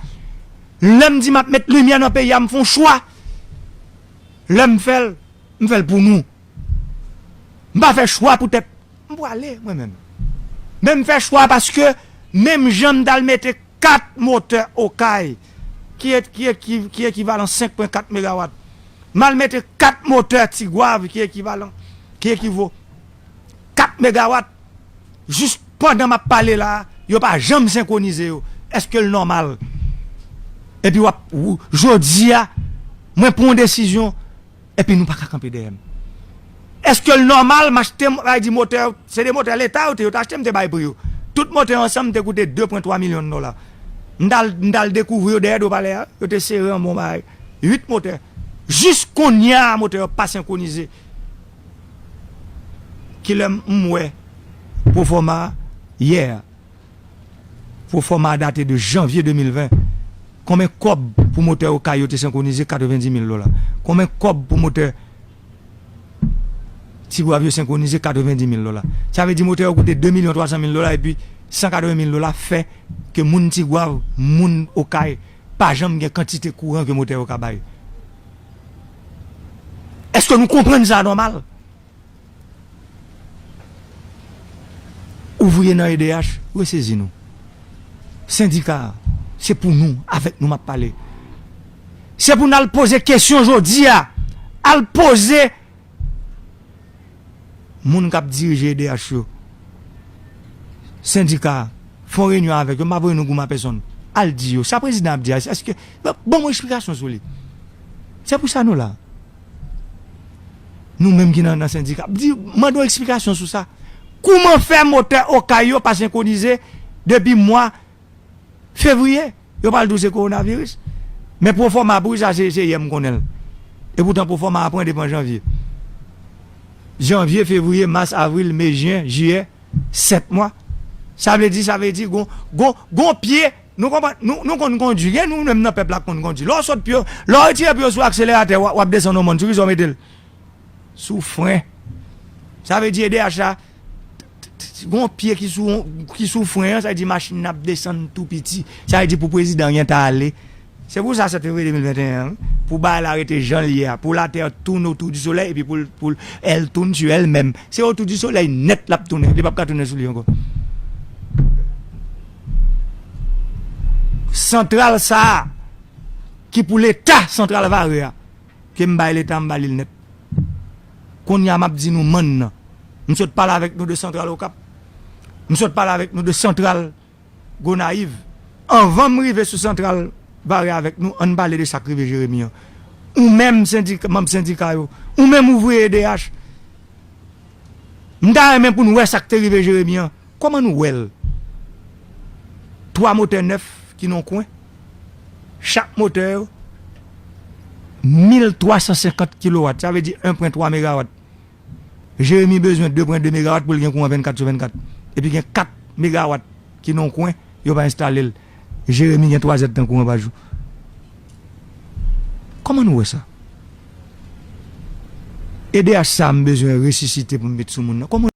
Lè m di m ap met limyè nan peyi a, m fè yon chwa. Lè m fè l, m fè l pou nou. M pa fè chwa poutèt m prale, mwen menm. Men m fè chwa paske menm jan m t al mete kat motè Okay, ki, ki, ki, ki ekivalan senk pwen kat megawat. M al mete kat motè Tigwav, ki ekivalan, ki ekivo kat megawat. Jis pandan m ap pale la, yo pa janm senkwonize yo. Èske l nòmal? Epi w ap, w-, jodi a, mwen pran yon desizyon, epi nou pa ka kanpe dèyè m. Èske l nòmal m achte, m, sa vle di motè, se de motè Leta yo te, yo te achte, m te bay pri yo. Tout motè yo ansanm te koute de pwen twa milyon dola. M t al, m t al dekouvri yo dèyè do palè a, yo te sere an bon bagay. Uit motè. Jis kounye a, motè yo pa senkwonize. Kilè m wè pwofòma a? Yè a. Pwofòma a date de janvye de mil ven. Konbyen kòb pou motè Okay yo te senkwonize? Katrevendi mil dola. Konbyen kòb pou motè Tigwav yo senkwonize? Katrevendi mil dola. Sa vle di motè yo koute de milyon twa san mil dola epi san katreven mil dola fè ke moun Tigwav, moun Okay, pa janm gen kantite kouran ke motè yo ka bay. Èske nou konprann sa nòmal? Ouvriye nan E D H, resezi nou. Sendika, se pou nou, avèk nou m ap pale. Se pou n al poze kesyon jodi a. Al poze moun k ap dirije E D H yo. Sendika, fè yon reyinyon avèk yo, m pa voye nou goumen a pèsonn. Al di yo, sa prezidan ap di a, èske, ban mwen eksplikasyon sou li. Se pou sa nou la. Nou menm ki nan, nan sendika, di, mande yon eksplikasyon sou sa. Kouman fè motè Okay yo pa senkwonize depi mwa fevriye? Yo pral di w se kowonaviris. Men pwofòma pou sa, se, se yè m konnen l. Epoutan pwofòma a pran depi an janvye. Janvye, fevriye, mas, avril, me, jen, jiyè, sèt mwa. Sa vle di, sa vle di, gon, gon, gon pye, nou konprann, nou, nou konn kondui, gen nou menm nan pèp la k konn kondui. Lè w sot pye w, lè w retire pye w sou akseleratè, w, w ap desann yon mòn, sou ki sa w mete l? Sou fren. Sa vle di E D H la, gon pye ki sou, ki sou fren an, sa vle di machin nan ap desann tou piti. Sa vle di pou prezidan an ta ale. Se pou sa sèt fevriye de mil venteyen an, wi. Pou bagay la rete jan l ye a. Pou latè tounen otou di solèy, epi pou l, pou l, elle tourne sur elle-même. Se otou di solèy nèt l ap tounen. Li p ap ka tounen sou li ankò. Santral sa a, ki pou Leta, santral Vare a, ke m bay Leta, m ba li l nèt. Kounye a, m ap di nou mann nan. M sot pale avèk nou de santral Okap. M sot pale avèk nou de santral Gonayiv. Anvan m rive sou santral Vare avèk nou, ann pale de sa k rive Jeremi an. Ou menm sendik-, manm sendika yo, ou menm ouvriye E D H, m ta renmen pou n wè sa k te rive Jeremi an. Kòman nou wè l? Twa motè nèf ki nan yon kwen. Chak motè yo, mil twa san senkant kilowat, sa vle di en pwen twa megawat. Jeremi bezwen de pwen de megawat pou l gen kouran vennkat sou vennkat. Epi gen kat megawat ki nan yon kwen, yo pa enstale l. Jeremi gen twa zèdtan kouran pa jou. Kòman nou wè sa? E D H sa a m bezwen resisite pou m met sou moun nan. Kòman